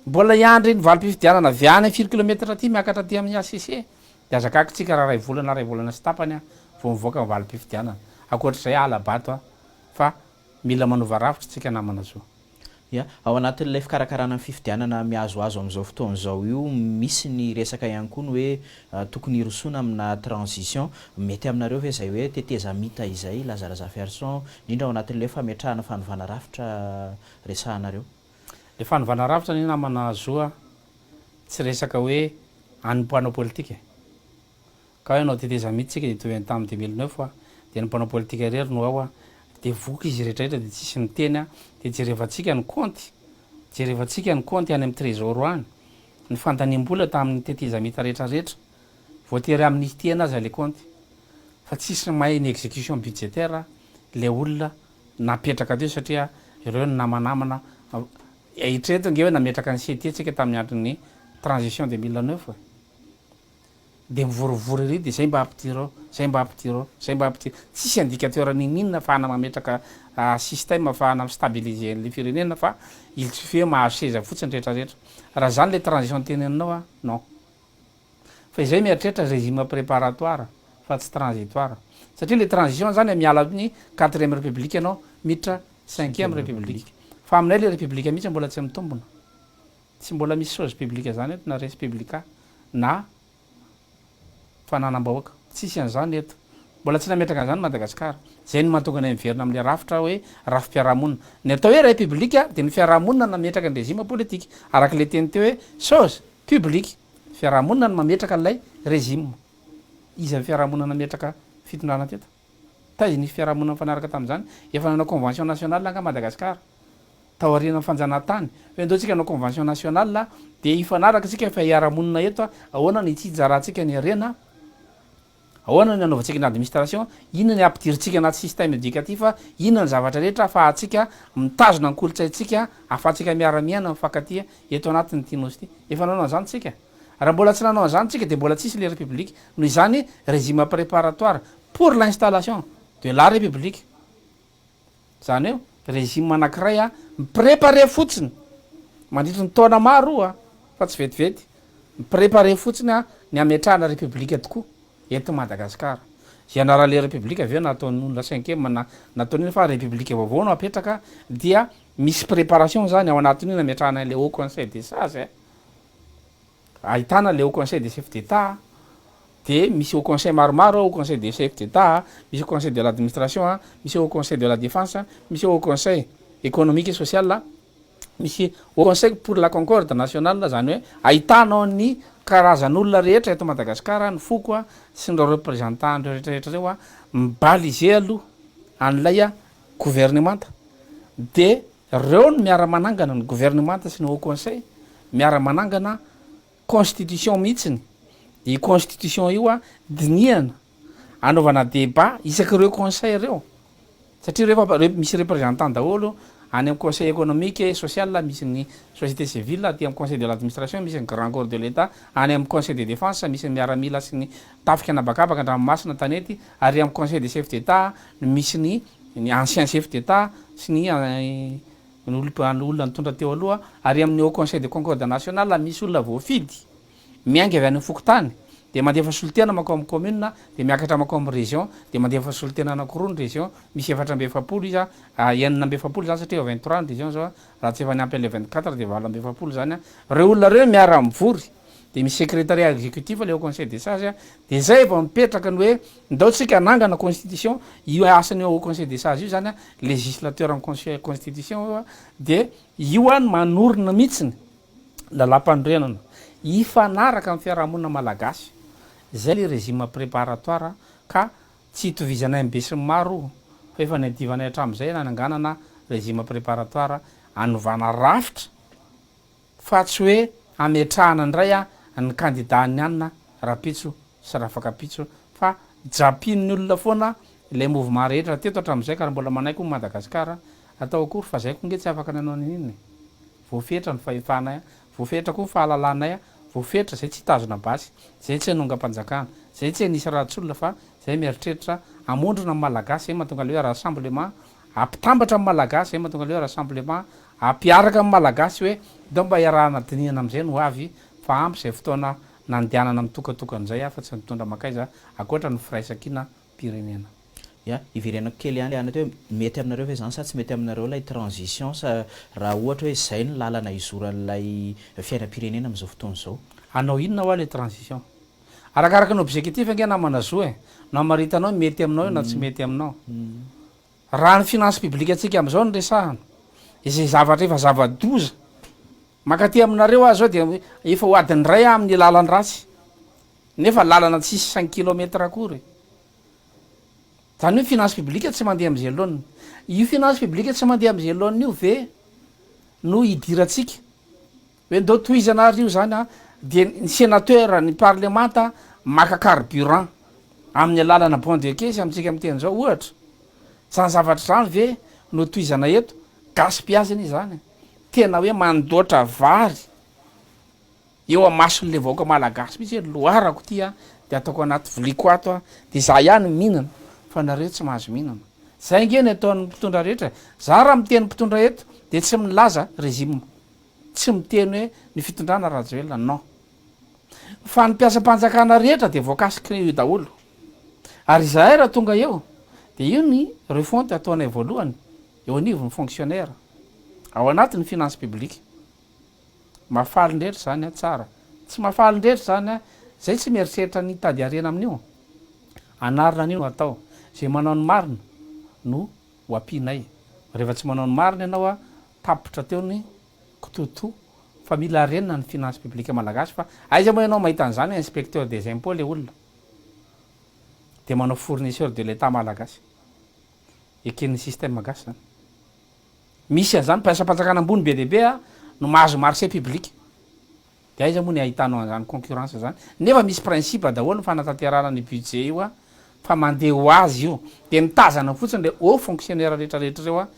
mbola hiandry ny valim-pifidianana avy any firy kilomètre aty miakatra aty amin'ny HCC dia aza gaga tsika raha iray volana iray volana sy tapany vao mivoaka ny valim-pifidianana. Ankoatr'izay hala-bato fa mila manova rafitra tsika namana zo. Ya, ao anatin'ilay fikarakarana ny fifidianana mihazohazo amin'izao fotoana izao io, misy ny resaka ihany koa ny hoe tokony hirosoana amina transition. Mety aminareo ve izay hoe tetezamita izay, Laza Razafiarison, indrindra ao anatin'ilay fametrahana fanovana rafitra resahanareo? Le fanovana rafitra anie namana Zo a, tsy resaka hoe an'ny mpanao politika e. Ka hoe hanao tetezamita tsika dia toy ny tamin'ny 2009 a, dia ny mpanao politika irery no ao a, dia voky izy rehetra rehetra dia tsisy miteny a, dia jerevantsika ny kaonty, jerevantsika ny kaonty any amin'ny trésor any, ny fandaniam-bola tamin'ny tetezamita rehetra rehetra, voatery amnistiena aza le kaonty, fa tsisy mahay ny execution budgétaire le olona napetraka teo satria ireo no namanamana, eritrereto ange hoe nametraka ny CT tsika tamin'ny andron'ny transition 2009 e. Dia mivorivory ery dia zay mba ampidiro ao, zay mba ampidiro ao, zay mba ampidiro. Tsisy indicateur n'inon'inona ahafahana mametraka système ahafahana mi-stabiliser an'ilay firenena fa il suffit hoe mahazo seza fotsiny rehetra rehetra. Raha zany ilay transition teneninao an, non. Fa izay mieritreritra régime préparatoire fa tsy transitoire. Satria ilay transition zany miala amin'ny quatrième république ianao miditra cinquième république. Fa aminay ilay république mihitsy mbola tsy mitombina. Tsy mbola misy chose publique zany eto na res publica na fananam-bahoaka. Tsisy an'izany eto. Mbola tsy nametraka an'izany Madagasikara. Zay no mahatonga anay miverina amin'ilay rafitra hoe rafi-piarahamonina. Ny atao hoe république dia ny fiarahamonina nametraka ny régime politique. Araka ilay teny teo hoe chose publique. Fiarahamonina no mametraka an'ilay régime. Iza ny fiarahamonina nametraka fitondrana teto? Taiza nisy fiarahamonina nifanaraka tamin'izany? Efa nanao convention nationale angaha Madagasikara? Taorian'ny fanjanahantany, hoe ndao tsika hanao convention nationale dia hifanaraka tsika fa hiara-monina eto, ahoana ny hitsinjarantsika ny harena, ahoana ny hanaovantsika ny administration, inona ny hampidirintsika anaty système éducatif, inona ny zavatra rehetra ahafahantsika mitazona ny kolontsaintsika, ahafahantsika miara-miaina, mifankatia eto anatin'ity nosy ity. Efa nanao an'izany tsika. Raha mbola tsy nanao an'izany tsika dia mbola tsisy ilay république. Noho izany, régime préparatoire pour l'installation de la république. Izany hoe régime anankiray a, mi-préparer fotsiny mandritry ny taona maro io a, fa tsy vetivety, mi-préparer fotsiny a ny hametrahana république tokoa eto Madagasikara. Izay anaran'ilay république avy eo na ataon'olona cinquième na nataony inona fa république vaovao no apetraka dia misy préparation zany ao anatin'io nametrahana an'ilay haut conseil des sages a. Ahitana le haut conseil des chefs d'Etat de misy haut conseil maromaro ao, haut conseil des chefs d'Etat, misy haut conseil de l'administration, misy haut conseil de la défense, misy haut conseil économique et social, misy haut conseil pour la concorde nationale, zany hoe ahitanao ny karazan'olona rehetra eto Madagasikara, ny foko sy ny représentant reo rehetra rehetra reo, mi-baliser aloha an'ilay gouvernemanta de Reo no miara manangana ny gouvernemanta sy ny haut conseil miara manangana constitution mihitsiny de io constitution io a dinihana anaovana debat isak'ireo conseil reo satria reo efa misy representant daholo any am conseil economique et social misy ny société civile aty am conseil de l'administration misy ny grand corps de l'etat any am conseil de défense misy ny miaramila sy ny tafika anabakabaka andranomasina tanety ary am conseil des chefs d'etat no misy ny ny ancien chef d'Etat sy ny olona nitondra teo aloha, ary amin'ny Haut Conseil de Concorde Nationale misy olona voafidy miainga avy any amin'ny fokontany dia mandefa solontena mankao amin'ny commune dia miakatra mankao amin'ny région dia mandefa solontena anankiroa ny région, misy 44 izy 46 izany satria efa 23 ny région izao raha tsy efa niampy an'ilay 24 dia 48 izany, ireo olona ireo miara-mivory dia misy secrétariat exécutif ilay Haut Conseil des Sages dia izay vao mipetraka ny hoe ndao tsika hanangana constitution, io asan'io Haut Conseil des Sages io zany a, législateur en constitution io a, dia io a no manorina mihitsiny lalàmpanorenana hifanaraka amin'ny fiarahamonina malagasy, izay ilay régime préparatoire ka tsy itovizanay amin'ny besinimaro io fa efa niadivanay hatramin'izay nananganana régime préparatoire hanovana rafitra Fa tsy hoe hametrahana indray ny kandida an'i anona rapitso sy rafakapitso fa Japian'ny olona foana ilay mouvement rehetra teto hatramin'izay ka raha mbola manaiky hono Madagascar atao akory fa zay koa nge tsy afaka nanao n'inona e! Voafetra ny fahefanay a, voafetra koa ny fahalalanay a, voafetra zay tsy hitazona basy, zay tsy hanongam-panjakana, zay tsy hanisy ratsy olona fa zay mieritreritra hamondrona ny Malagasy, zay mahatonga le hoe rassemblement, hampitambatra ny Malagasy, zay mahatonga le hoe rassemblement, hampiaraka ny Malagasy hoe ndao mba hiarahana dinihana amizay ny ho avy fa ampy zay fotoana nandehanana mitokatokana izay afa tsy nitondra mankaiza ankoatra ny firaisankina pirenena. Ya, hiverenako kely ihany ilay anatra hoe mety aminareo ve izany sa tsy mety aminareo ilay transition sa raha ohatra hoe izay no lalana hizoran'ilay fiainam-pirenena amin'izao fotoana izao. Hanao inona hoa ilay transition? Arakaraka ny objectif ange namana zo e, no hamaritanao hoe mety aminao io na tsy mety aminao. Raha ny finance publique antsika amin'izao no resahana, izay zavatra efa zava-doza, mankaty aminareo aho izao dia efa ho adiny iray aho amin'ny lalan-dratsy, nefa lalana tsisy cinq kilomètre akory. Izany hoe finance publique tsy mandeha amin'izay laoniny. Io finance publique tsy mandeha amin'izay laoniny io ve no hidirantsika? Hoe ndao tohizana ary io zany an, dia ny senateur, ny parlemanta maka carburant amin'ny alalana bon de caisse amintsika miteny zao ohatra. Zany zavatra zany ve no tohizana eto? Gaspillage anie zany e. Tena hoe mandoatra vary eo amason'le vahoaka malagasy mihitsy hoe loharako ty an, de ataoko anaty vilia-ko ato an, de za ihany mihinana fa nareo tsy mahazo mihinana. Zay ange ny ataon'ny mpitondra rehetra e. Za raha miteny mpitondra eto de tsy milaza régime. Tsy miteny hoe ny fitondrana Rajoelina, non. Fa ny mpiasam-panjakana rehetra dia voakasiky io daholo. Ary izahay raha tonga eo dia io ny refonte ataonay voalohany eo anivon'ny fonctionnaire, ao anatin'ny finance publique. Mahafaly ny rehetra izany an, tsara. Tsy mahafaly ny rehetra izany an, izay tsy mieritreritra ny hitady harena amin'io. Anarina an'io no atao. Izay manao ny marina no ho ampianay. Rehefa tsy manao ny marina ianao an, Tapitra teo ny kitoatoa fa mila arenina ny finance publique malagasy fa aiza moa ianao mahita an'izany hoe inspecteur des impots le olona dia manao fournisseur de l'etat malagasy. Eken'ny système gasy zany. Misy an'izany mpiasam-panjakana ambony be dia be no mahazo marché public. Dia aiza moa ny ahitanao an'izany concurrence zany? Nefa misy principe daholo ny fanatanterahana ny budget io a, fa mandeha ho azy io. Dia mitazana fotsiny le haut fonctionnaire rehetra rehetra ireo a,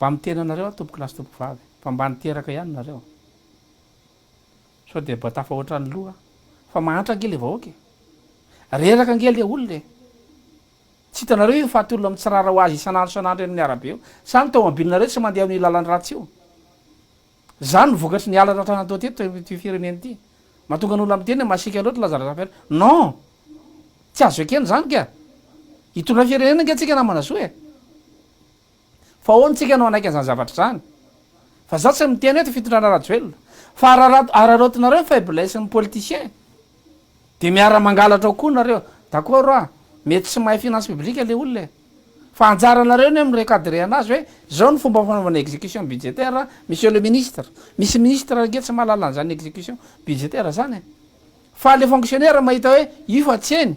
Mba miteny anareo aho tompoko lahy sy tompoko vavy fa mba niteraka ihany nareo. Sao dia mba tafahoatra ny loha fa mahantra ange le vahoaka e. Reraka ange le olona e. Tsy hitanareo io faty olona mitsirara ho azy isan'andro isan'andro eny amin'ny arabe io. Sa ny taomobilinareo tsy mandeha amin'io lalan-dratsy io. Zany no vokatry ny halatra natao teto ity firenena ity. Mahatonga ny olona miteny hoe masiaka loatra Laza Razafiarivelo. Non! Tsy azo ekena izany ka! Hitondra firenena ange tsika namana soa e! Fa ahoana tsika no hanaiky an'izany zavatra izany? Fa za tsy miteny hoe fitondrana Rajoelina. Fa araraotinareo ny faiblesse ny politicien. Dia miara mangalatra ao koa nareo. D'accord ah, mety tsy mahay finance publique le olona e. Fa anjaranareo ny mi-recadrer anazy hoe zao ny fomba fanaovana execution budgétaire monsieur le ministre. Misy ministre ange tsy mahalala an'izany execution budgétaire zany e. Fa le fonctionnaire mahita hoe io fa tsy eny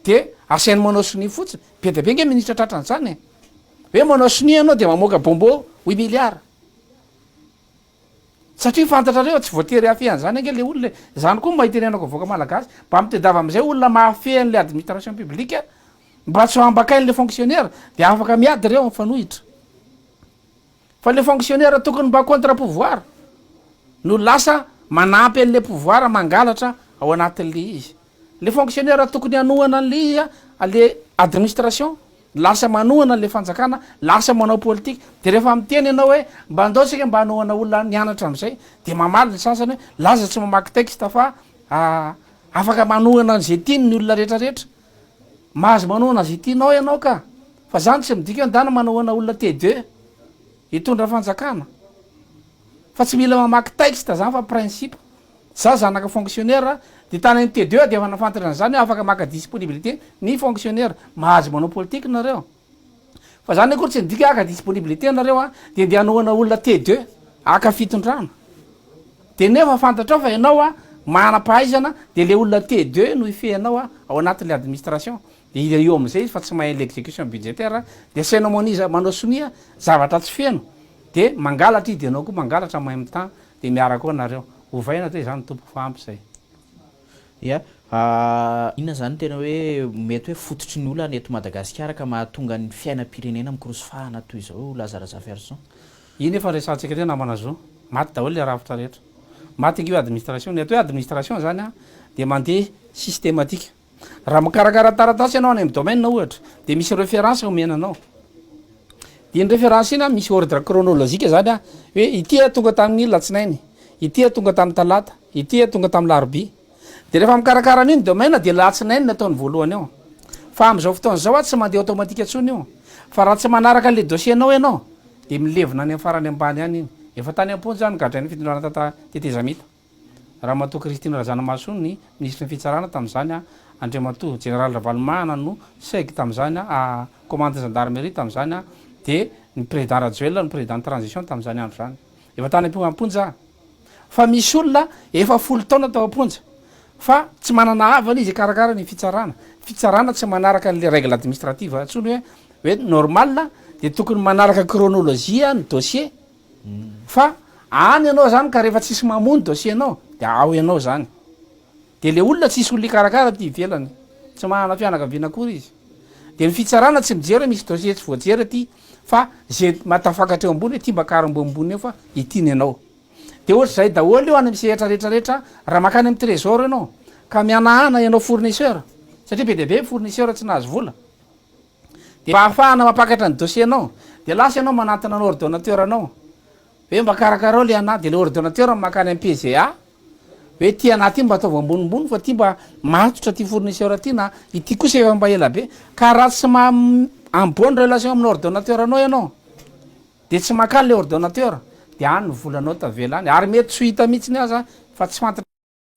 dia asainy manao sonia fotsiny. Be dia be nge ministre tratran'izany e. Hoe manao sonia ianao dia mamoaka bonbon huit milliards. Satria fantatrareo tsy voatery hahafehy an'izany ange le olona e. Izany koa mba itenenako vahoaka malagasy, mba mitadiava amin'izay olona mahafehy an'le administration publique mba tsy ho ambakain'le fonctionnaire dia afaka miady ireo mifanohitra. Fa le fonctionnaire tokony mba contre pouvoir no lasa manampy an'le pouvoir mangalatra ao anatin'le izy. Le fonctionnaire tokony hanohana an'le izy le administration lasa manohana an'le fanjakana, lasa manao politique. De rehefa miteny ianao hoe mba andao tsika mba hanohana olona nianatra am'zay de mamaly ny sasany hoe laza tsy mamaky texte fa afaka manohana an'ze tiany ny olona rehetra rehetra. Mahazo manohana ze tianao ianao ka! Fa zany tsy midika hoe ndana manohana olona T2 hitondra fanjakana. Fa tsy mila mamaky texte zany fa principe. Za zanaka fonctionnaire de tany am T2 aho de efa nafantatra an'izany hoe afaka maka disponibilité ny fonctionnaire. Mahazo manao politique nareo. Fa zany akory tsy midika haka disponibilité nareo a, de ndeha hanohana olona T2 haka fitondrana. De nefa fantatrao fa ianao a manam-pahaizana de le olona T2 no hifehy anao a ao anatin'le administration. De eo am'zay izy fa tsy mahay l'execution budgétaire de asainao maniza manao sonia zavatra tsy feno de mangalatra izy de ianao koa mangalatra en même temps de miaraka ao nareo. Ovaina ve zany tompoko fa ampy zay. Ya. Inona izany no tena hoe mety hoe fototry ny olana eto Madagasikara ka mahatonga ny fiainam-pirenena mikorosofahana toy izao Laza Razafiarison? Iny efa resahantsika teo namana Zo. Maty daholo le rafitra rehetra. Maty ange io administration. Ny atao hoe administration zany an, dia mandeha systematique. Raha mikarakara taratasy ianao any amin'ny domaine ohatra, dia misy référence omena anao. Dia iny référence iny an, misy ordre chronologique zany an, hoe ity an tonga tamin'ny latsinainy, ity an tonga tamin'ny talata, ity an tonga tamin'ny larobia. Dia rehefa mikarakara an'io ny domaine dia latsinainy no ataony voalohany ao. Fa amin'izao fotoana izao tsy mandeha automatique intsony io. Fa raha tsy manaraka an'ilay dossier-nao ianao dia milevina any amin'ny farany ambany any iny. Efa tany am-ponja aho nogadrain'ny fitondrana tata tetezamita. Ramatoa Christine Razanamahasoa ny minisitry ny fitsarana tamin'izany, Andriamatoa Jeneraly Ravalomanana no seg tamin'izany, commandant gendarmerie tamin'izany, dia ny président Rajoelina no président transition tamin'izany andro izany. Efa tany am-ponja aho. Fa misy olona efa folo taona tao am-ponja fa tsy manana havana izy hikarakara ny fitsarana. Fitsarana tsy manaraka an'le règle administrative intsony hoe hoe normal dia tokony manaraka chronologie ny dossier fa any ianao zany ka rehefa tsisy mamoa ny dossier-nao dia ao ianao zany. Dia le olona tsisy olona hikarakara aty ivelany, tsy manana fianakaviana akory izy. Dia ny fitsarana tsy mijery hoe misy dossier tsy voajery aty fa ze mahatafakatra eo ambony hoe ty mba akaro ambonimbony eo fa ity ny anao. Dia ohatr'izay daholo io any amin'ny sehatra rehetra rehetra, raha mankany amin'ny trésor ianao ka mihanahana ianao fournisseur, satria be dia be fournisseur tsy nahazo vola, dia mba ahafahana mampakatra ny dossier-nao dia lasa ianao manantona ny ordonnateur anao hoe mba karakarao le anah, dia le ordonnateur mankany amin'ny PGA hoe ty anah ty mba ataovy ambonimbony fa ty mba matotra ty fournisseur ty na ity kosa efa mba ela be, ka raha tsy ma en bonne relation amin'ny ordonnateur anao ianao de tsy makany le ordonnateur de any ny volanao tavela any ary mety tsy ho hita mihitsiny aza fa tsy fantatra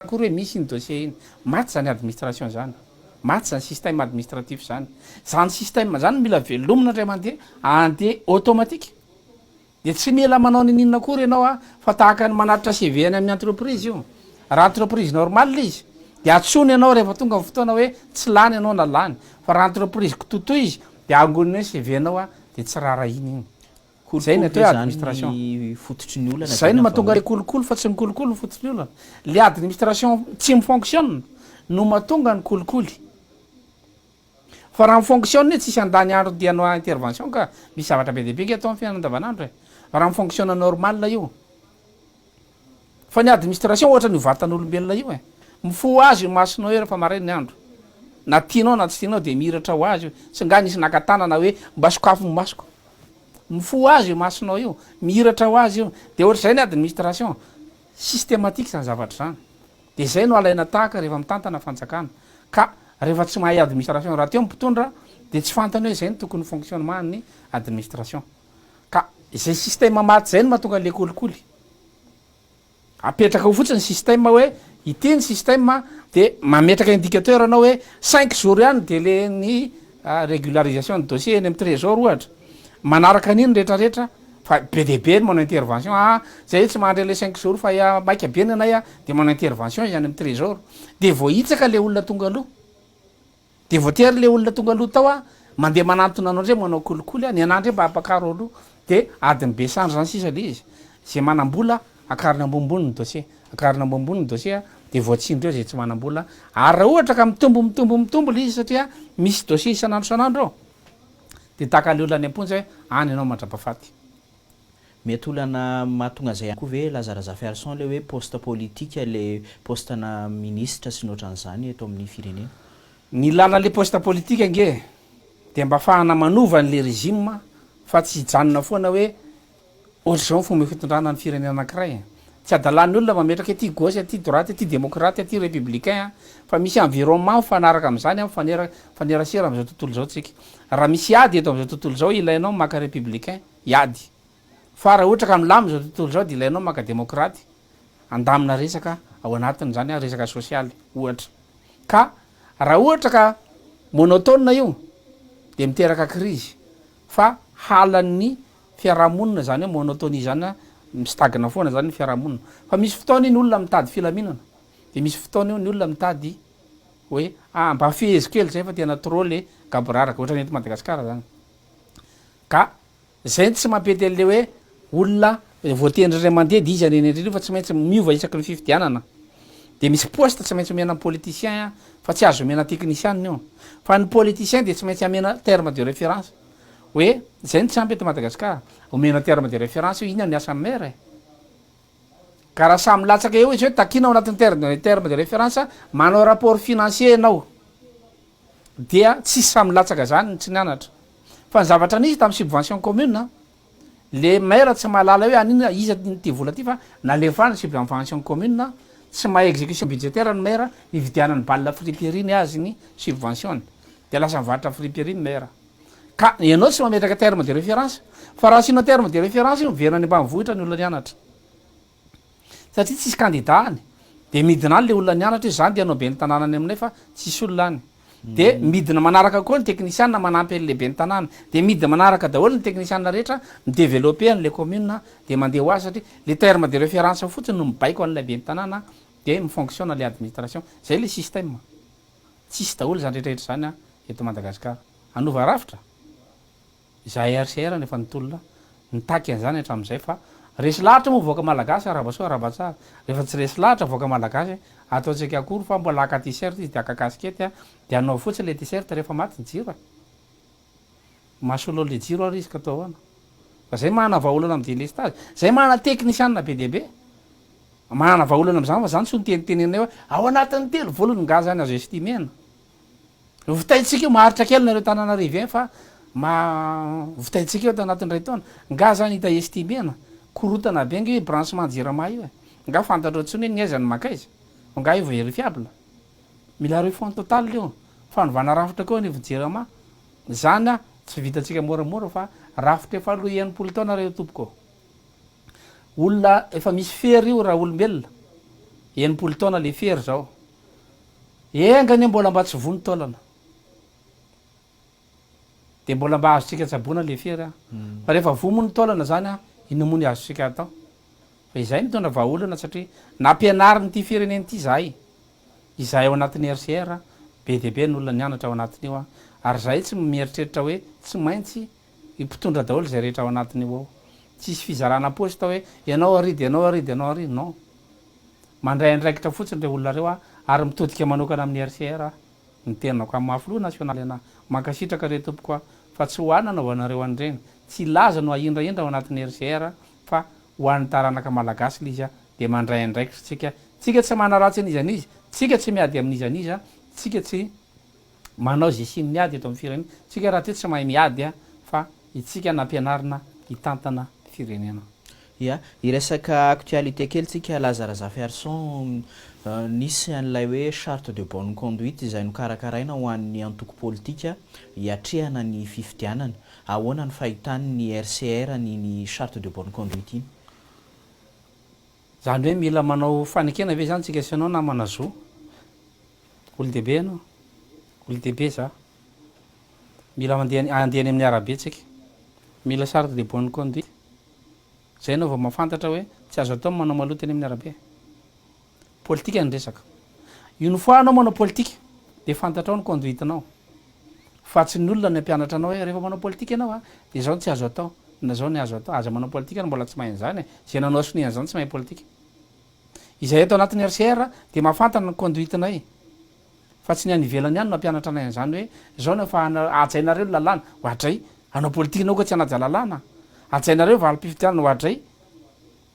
akory hoe misy iny dossier iny. Maty zany administration zany, maty zany système administratif zany, zany système zany mila velomina indray mandeha andeha automatique. Dia tsy mila manao niniana akory ianao a, fa tahaka ny manatitra CV any amin'ny entreprise io. Raha entreprise normale izy dia antsoiny ianao rehefa tonga ny fotoana hoe tsy lany ianao na lany. Fa raha entreprise kitotoa izy dia angoniny eo ny CV-nao a, dia tsy raharahiany iny. Izay ny atao hoe administration. Izay no mahatonga ilay kolikoly fa tsy ny kolikoly no fototry ny olana. Ilay administration tsy mi-fonctionne no mahatonga ny kolikoly. Fa raha mi-fonctionne io tsisy handany andro dia hanao intervention ka, misy zavatra be dia be nge atao amin'ny fiainana andavanandro e! Fa raha mi-fonctionne normal io. Fa ny administration ohatra an'io vatan'olombelona io e! Mifoha azy io masonao io rehefa maraina ny andro. Na tianao na tsy tianao dia mihiratra ho azy io. Tsy nga nisy naka tanana hoe mba sokafo ny masoko. Mifoha azy io masonao io, mihiratra ho azy io. Dia ohatr'izay ny administration. Systématique izany zavatra izany. Dia izay no alaina tahaka rehefa mitantana fanjakana. Ka rehefa tsy mahay administration rahateo ny mpitondra dia tsy fantany hoe izay no tokony fonctionnement ny administration. Ka izay système maty izay no mahatonga an'ilay kolikoly. Apetraka ao fotsiny ny système hoe ity ny système dia mametraka indicateur anao hoe cinq jours ihany délai ny régularisation ny dossier eny amin'ny trésor ohatra. Manaraka an'iny rehetra rehetra fa be dia be ny manao intervention, ah zay tsy mahandry an'ilay cinq jours fa maika be ny anay ah, dia manao intervention izy any amin'ny trésor, dia voahitsaka ilay olona tonga aloha, dia voatery ilay olona tonga aloha tao ah mandeha manantona anao indray manao kolikoly ah, ny anah indray mba ampakaro aloha, dia adin'ny be sandry zany sisa ilay izy, izay manam-bola akarina ambonimbony ny dossier, akarina ambonimbony ny dossier ah, dia voatsindry eo izay tsy manam-bola, ary raha ohatra ka mitombo mitombo mitombo ilay izy satria misy dossier isan'andro isan'andro ao, Dia tahaka ny olona any am-ponja hoe any ianao mandrapafaty. Mety olana mahatonga an'izay ihany koa ve Laza Razafiarison ilay hoe poste politique ilay poste-na minisitra sy ny ohatran'izany eto amin'ny firenena? Ny ilana ilay poste politique ange dia mba afahana manova an'ilay régime fa tsy hijanona foana hoe Ohatr'izao ny fomba fitondrana ny firenena anankiray e. Tsy adalan'ny olona mametraka ety gauche, aty droite, aty démocrate, aty républicain an! Fa misy environnement mifanaraka amin'izany an, mifanera, mifanerasera amin'izao tontolo izao tsika. Raha misy ady eto amin'izao tontolo izao, ilainao maka républicain, hiady. Fa raha ohatra ka milamina izao tontolo izao dia ilainao maka démocrate, handamina resaka ao anatin'izany an, resaka sosialy ohatra. Ka raha ohatra ka monotone io dia miteraka crise, fa halan'ny fiarahamonina izany hoe monotonie izany mi-stagne foana izany ny fiarahamonina fa misy fotoana iny olona mitady filaminana de misy fotoana io ny olona mitady hoe ah mba fehezo kely zay fa tena trop le gaboraraka ohatran'ny eto Madagasikara zany ka zay tsy mampety an'le hoe olona voatendry indray mandeha de izy any any indrindra fa tsy maintsy miova isaky ny fifidianana. De misy poste tsy maintsy omena ny politicien fa tsy azo omena technicien io. Fa ny politicien de tsy maintsy amena terme de référence hoe zay no tsy ampy eto Madagascar, omena terme de référence io inona ny asan'ny maire e. Ka raha samy milatsaka eo izy hoe takina ao anatin'ny terme terme de référence manao rapport financier ianao dia tsisy samy milatsaka zany ny tsy nianatra. Fa ny zavatra nisy tamin'ny subvention commune Le maire tsy mahalala hoe an'inona iza ity vola ity fa nalefa any subvention commune, tsy mahay execution budgetaire ny maire, nividianany balle friperie ny azy ny subvention-ny, de lasa mivarotra friperie ny maire. Ka ianao tsy mametraka terme de référence, fa raha asiana terme de référence io miverina any ambanivohitra ny olona nianatra. Satria tsisy candidat any, de midina any le olona nianatra hoe za ndeha hanao ben'ny tanàna any aminay fa tsisy olona any. De midina manaraka koa ny teknisiana manampy an'le ben'ny tanàna. De midina manaraka daholo ny teknisiana rehetra mi-developper an'le commune de mandeha ho azy satria le terme de référence fotsiny no mibaiko an'ilay ben'ny tanàna de mi-fonctionne le administration. Zay le système. Tsisy daholo zany rehetra rehetra zany eto Madagascar. Hanova rafitra? Izahay RCR no efa nitolona nitaky an'izany hatramin'izay fa resy lahatra moa vahoaka malagasy arahaba soa arahaba tsara, rehefa tsy resy lahatra vahoaka malagasy ataontsika akory fa mbola haka t-shirt izy dia haka casquette dia hanao fotsiny ilay t-shirt rehefa maty ny jiro e! Mahasolo an'ilay jiro ary izy ka atao ahoana? Fa zay manana vahaolana amin'ny delestazy, zay manana teknisianina be dia be manana vahaolana amin'izany fa zany tsy ho nitenitenenay hoe ao anatin'ny 3 volana nga zany azo estimena. Vitaintsika io, maharitra kely nareo Tananarive fa ma vitaintsika io ato anatin'ny iray taona. Nga zany hita estimena, korotana be nge io branchement jirama io e. Nga fantatrao tsony hoe ny aiza no mankaiza? Nga io verifiable? Mila refonte totale io, fanovana rafitra koa anivon'ny jirama. Zany a tsy vitantsika moramora fa rafitra efa aloha 60 taona reo tompoko ô. Olona efa misy fery io raha olombelona, 60 taona le fery zao. Enga anie mbola mba tsy voa ny taolana de mbola mba azontsika tsaboina le fery an! Fa rehefa voa moa ny taolana zany an, inona moa ny azontsika atao? Fa izay mitondra vahaolana satria nampianarin'ity firenena ity zahay, izahay ao anatin'ny RCR, be dia be ny olona nianatra ao anatin'io an, ary zahay tsy mieritreritra hoe tsy maintsy mpitondra daholo izay rehetra ao anatin'io ao. Tsisy fizarana poste hoe ianao ary dia ianao ary dia ianao ary, non. Mandray andraikitra fotsiny ireo olona ireo aho ary mitodika manokana amin'ny RCR aho ny tenako amin'ny maha filoha nasionaly anah. Mankasitraka re tompoko a! Fa tsy ho ahy nanaovanareo an'ireny. Tsy hilaza no ahindrahindra ao anatin'ny RCR fa ho an'ny taranaka malagasy ilay izy a! Dia mandray andraikitra tsika. Tsika tsy manaratsy an'iza n'iza, tsika tsy miady amin'iza n'iza, tsika tsy manao izay hisian'ny ady eto amin'ny firenena. Tsika rahateo tsy mahay miady a! Fa itsika nampianarina hitantana firenena. Ya, hiresaka actualité kely tsika Laza Razafiarison, nisy an'ilay hoe charte de bonne conduite izay nokarakaraina ho an'ny antoko politika hiatrehana ny fifidianana. Ahoana ny fahitan'ny RCR an'iny charte de bonne conduite iny? Zany hoe mila manao fanekena ve zany tsika sy ianao namana Zo? Olon-dehibe ianao, olon-dehibe za. Mila mandeha andeha any amin'ny arabe tsika. Mila charte de bonne conduite. Zay ianao vao mahafantatra hoe tsy azo atao ny manao maloto eny amin'ny arabe. Politika ny resaka. Une fois anao manao politika dia fantatrao ny conduite-nao. Fa tsy ny olona no hampianatra anao hoe rehefa manao politika ianao a, dia izao no tsy azo atao, na izao no azo atao. Aza manao politika raha mbola tsy mahay an'izany e. Izay nanao sonia an'izany tsy mahay politika. Izay eto anatin'ny RCR dia mahafantatra ny conduite-nay. Fa tsy ny any ivelany ihany no hampianatra anay an'izany hoe izao no efa hajainareo ny lalàna. Oadray! Hanao politika ianao ka tsy hanaja lalàna? Hajainareo valim-pifidianana? Oadray!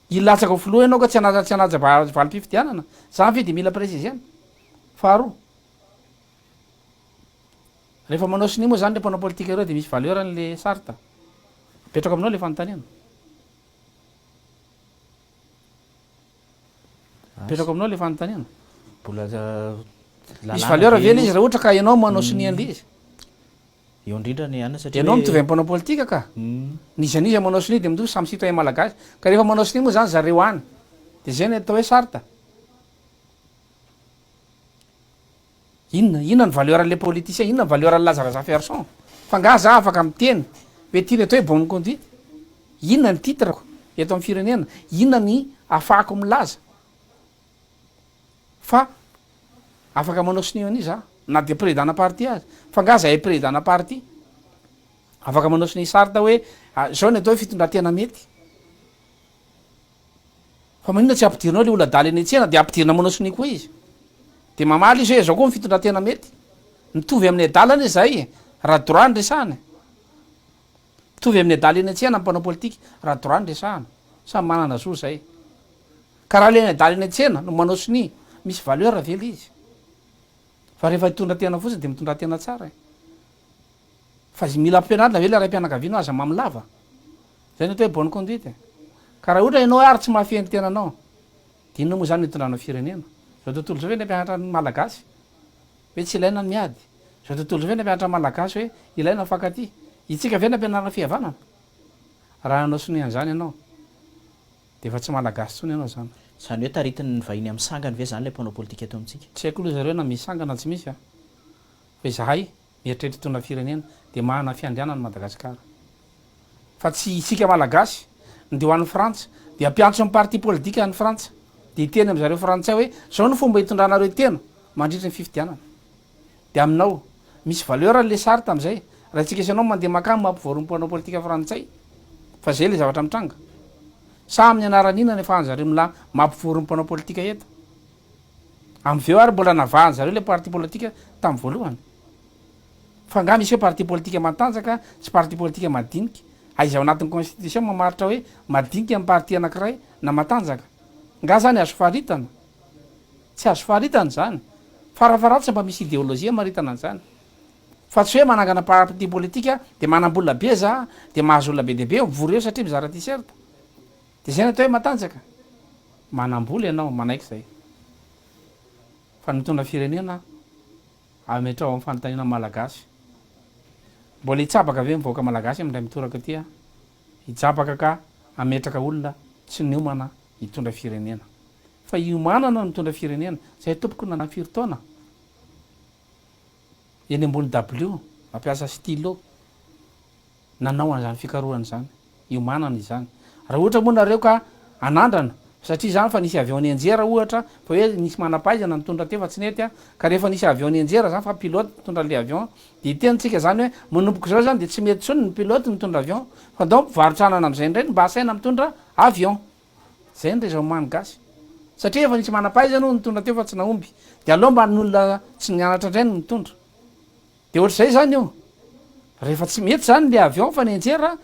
Hilatsaka ho filoha ianao ka tsy hanaja tsy hanaja valim-pifidianana? Izany ve dia mila préciser-na? Faharoa, rehefa manao sonia moa izany ireo mpanao politika ireo dia misy valeur-ny le charte. Apetrako aminao ilay fanontaniana. Apetrako aminao le fanontaniana. Mbola Misy valeur ve le izy raha ohatra ka ianao manao sonia an'le izy? Eo indrindra ny anona satria Ianao mitovy amin'ny mpanao politika ka. N'iza n'iza manao sonia dia mitovy samy citoyen malagasy. Ka rehefa manao sonia moa zany zareo any dia zay no atao hoe charte. Inona inona ny valeur an'le politicien, inona ny valeur an'i Laza Razafiarison? Fa nga za afaka miteny hoe ty ny atao hoe bonne conduite? Inona ny titre-ko eto amin'ny firenena? Inona ny afahako milaza fa afaka manao sonia an'io za na dia président-na parti aza? Fa nga zahay président-na parti afaka manao sonia charte hoe zao ny atao hoe fitondran-tena mety? Fa maninona tsy ampidirinao le olona adala eny an-tsena de ampidirina manao sonia koa izy? De mamaly izy hoe zao koa ny fitondran-tena mety. Mitovy amin'ny adala anie zay e, raha droit no resahana e. Mitovy amin'ny adala eny an-tsena ny mpanao politika raha droit no resahana. Samy manana zo zay. Ka raha le adala eny an-tsena no manao sonia, misy valeur ve le izy? Fa rehefa hitondra tena fotsiny de mitondrà tena tsara e. Fa mila ampianarina ve le raim-pianakaviana hoe aza mamo lava? Zay ny atao hoe bonne conduite. Ka raha ohatra ianao ary tsy mahafehy ny tenanao, dia inona moa izany no hitondranao firenena? Izao tontolo izao ve ny hampianatra ny Malagasy hoe tsy ilaina ny miady? Izao tontolo izao ve ny hampianatra ny Malagasy hoe ilaina ny mifankatia? Itsika ve no ampianarina fihavanana? Raha nanao sonia an'izany ianao, dia efa tsy Malagasy intsony ianao izany. Izany hoe taritin'ny vahiny amin'ny sangany ve izany ilay mpanao politika eto amintsika? Tsy haiko aloha zareo na misy sangany na tsy misy a! Fa izahay mieritreritra hitondra firenena dia manana fiandrianana Madagasikara. Fa tsy isika Malagasy no dia ho any Frantsa dia hampiantso ny parti politika any Frantsa dia hiteny amin'zareo frantsay hoe zao no fomba hitondranareo tena mandritra ny fifidianana. Dia aminao, misy valeur le sary tamin'izay raha isika sy ianao mandeha makany mampivory ny mpanao politika frantsay fa zay le zavatra mitranga. Sa amin'ny anaran'inona no afahan'zareo mila mampivory ny mpanao politika eto? Amin'ny veo ary mbola navahan zareo le parti politika tamin'ny voalohany. Fa nga misy hoe parti politika matanjaka sy parti politika madinika? Aiza ao anatin'ny constitution mamaritra hoe madinika ny parti anakiray na matanjaka? Nga zany azo faritana? Tsy azo faritana izany. Farafaharatsiny mba misy ideologie amaritana an'izany. Fa tsy hoe manangana parti politika de manam-bola be za de mahazo olona be dia be mivory eo satria mizara t-shirt. Dia izay no atao hoe matanjaka. Manam-bola ianao, manaiky izay. Fa ny mitondra firenena, ametraho amin'ny fanontaniana ny Malagasy. Mbola hitsabaka ve ny vahoaka Malagasy amin'ny indray mitoraka ity an? Hijabaka ka hametraka olona tsy niomana hitondra firenena. Fa hiomanana ny mitondra firenena. Izay tompoko nandany firy taona eny ambony dabilio, mampiasa stylo. nanao an'izany fikarohana izany, hiomanana izany. Raha ohatra moa nareo ka hanandrana, satria izany fa nisy avion nianjera ohatra, fa hoe nisy manam-pahaizana nitondra teo fa tsy nety an, ka rehefa nisy avion nianjera izany fa pilote nitondra an'ilay avion, dia hiteny tsika izany hoe manomboka izao izany dia tsy mety intsony ny pilote mitondra avion, fa ndao mpivarotra anana amin'izay indray no mba asaina mitondra avion. Izay ny raisonnement ny gasy. Satria efa nisy manam-pahaizana hono nitondra teo fa tsy nahomby, dia aleo mba ny olona tsy nianatra indray no mitondra. Dia ohatr'izay izany io. Rehefa tsy mety izany ilay avion fa nianjera,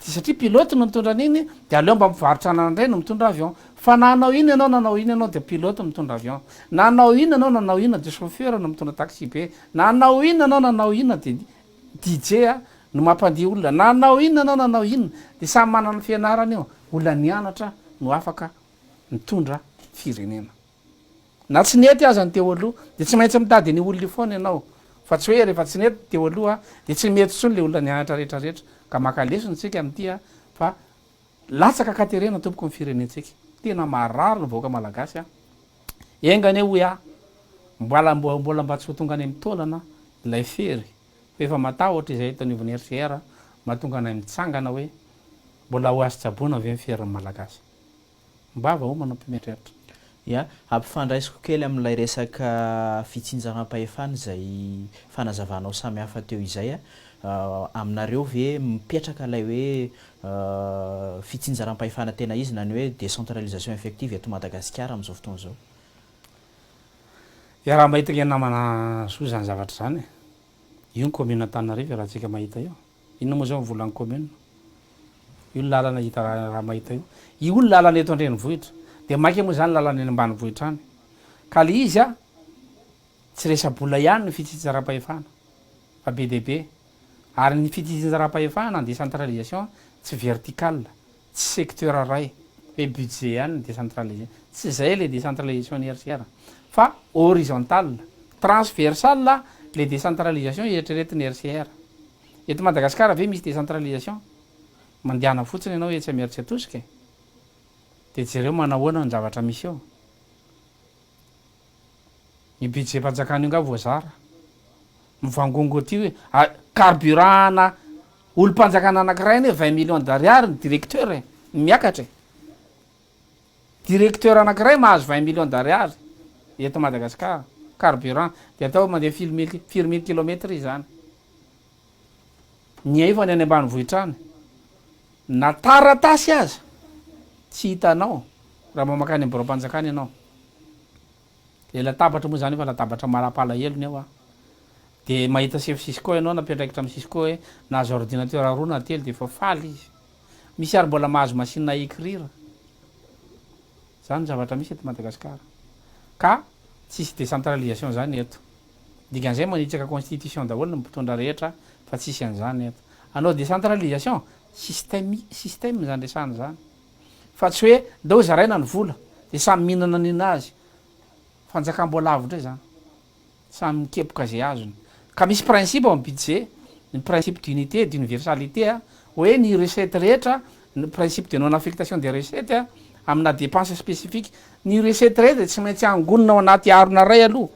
dia satria pilote no nitondra an'iny, dia aleo mba mpivarotra anana indray no mitondra avion. Fa na hanao inona ianao na hanao inona ianao dia pilote mitondra avion. Na hanao inona ianao na hanao inona dia chauffeur no mitondra taxi be. Na hanao inona ianao na hanao inona dia DJ no mampandihy olona. Na hanao inona ianao na hanao inona dia samy manana ny fianarany io. Olona nianatra no afaka mitondra firenena. Na tsy nety aza ny teo aloha dia tsy maintsy mitady an'io olona io foana ianao fa tsy hoe rehefa tsy nety ny teo aloha dia tsy mety intsony ilay olona nianatra rehetra rehetra ka maka lesona isika amin'ity a fa latsaka ankaterena tompoko ny firenentsika tena marary ny vahoaka malagasy a enga anie hoy aho mbola mbola mba tsy ho tonga any amin'ny taolana ilay fery fa efa matahotra izay eto anivon'ny RCR mahatonga anay mitsangana hoe mbola ho azo tsaboina ve ny ferin'ny malagasy Mbava o manao mpimieritreritra. Ya, ampifandraisiko kely amin'ilay resaka fitsinjaram-pahefana izay fanazavanao samihafa teo izay a. Aminareo ve mipetraka ilay hoe fitsinjaram-pahefana tena izy na ny hoe décentralisation effective eto Madagasikara amin'izao fotoana izao? Iaraha-mahita ange namana Zo izany zavatra izany e. Io ny commune Antananarivo iarahantsika mahita io. Inona moa izao ny volan'ny commune? Io ny lalana hita raha mahita io. Io ny lalana eto an-drenivohitra. Dia maika moa izany lalana eny ambanivohitra any. Ka le izy a, tsy resa-bola ihany ny fitsinjaram-pahefana fa be dia be. Ary ny fitsinjaram-pahefana, ny décentralisation tsy verticale, tsy secteur iray hoe budget ihany ny décentralisation. Tsy izay le décentralisation ny RCR fa horizontal, transversal le décentralisation eritreretin'ny RCR. Eto Madagasikara ve misy décentralisation? Mandehana fotsiny ianao etsy Imerintsiatosika e! Dia jereo manahoana ny zavatra misy eo. Ny budget-mpanjakana io nga voazara. Mivangongo aty hoe carburant ana olom-panjakana anakiray anie 20 millions d'ariary ny directeur e, ny miakatra e. Directeur anakiray mahazo 20 millions d'ariary eto Madagascar, carburant, dia atao mandeha firy mille, firy mille kilomètre izy zany. Ny efa ny any ambanivohitra any, na taratasy aza tsy hitanao. Raha mba mankany amin'ny biraom-panjakana ianao. Ilay latabatra moa izany efa latabatra mampalahelo ny ao an. Dia mahita chef Cisco ianao na mpiandraikitra amin'ny Cisco hoe nahazo ordinateur roa na telo dia efa faly izy. Misy ary mbola mahazo machine à écrire. Zany ny zavatra misy eto Madagascar. Ka tsisy décentralisation zany eto. Dikan'izay manitsaka constitution daholo ny mpitondra rehetra fa tsisy an'izany eto. Hanao décentralisation? Système système zany resahana zany. Fa tsy hoe ndao zaraina ny vola de samy mihinana ninazy. Fanjakam-boalavo ndray zany. Samy mikepoka zay azony. Ka misy principe ao am budget, ny principe d'unité, d'universalité a, hoe ny recette rehetra, ny principe de non affectation des recettes a, amina dépense spécifique, ny recette rehetra dia tsy maintsy angonina ao anaty harona ray aloha.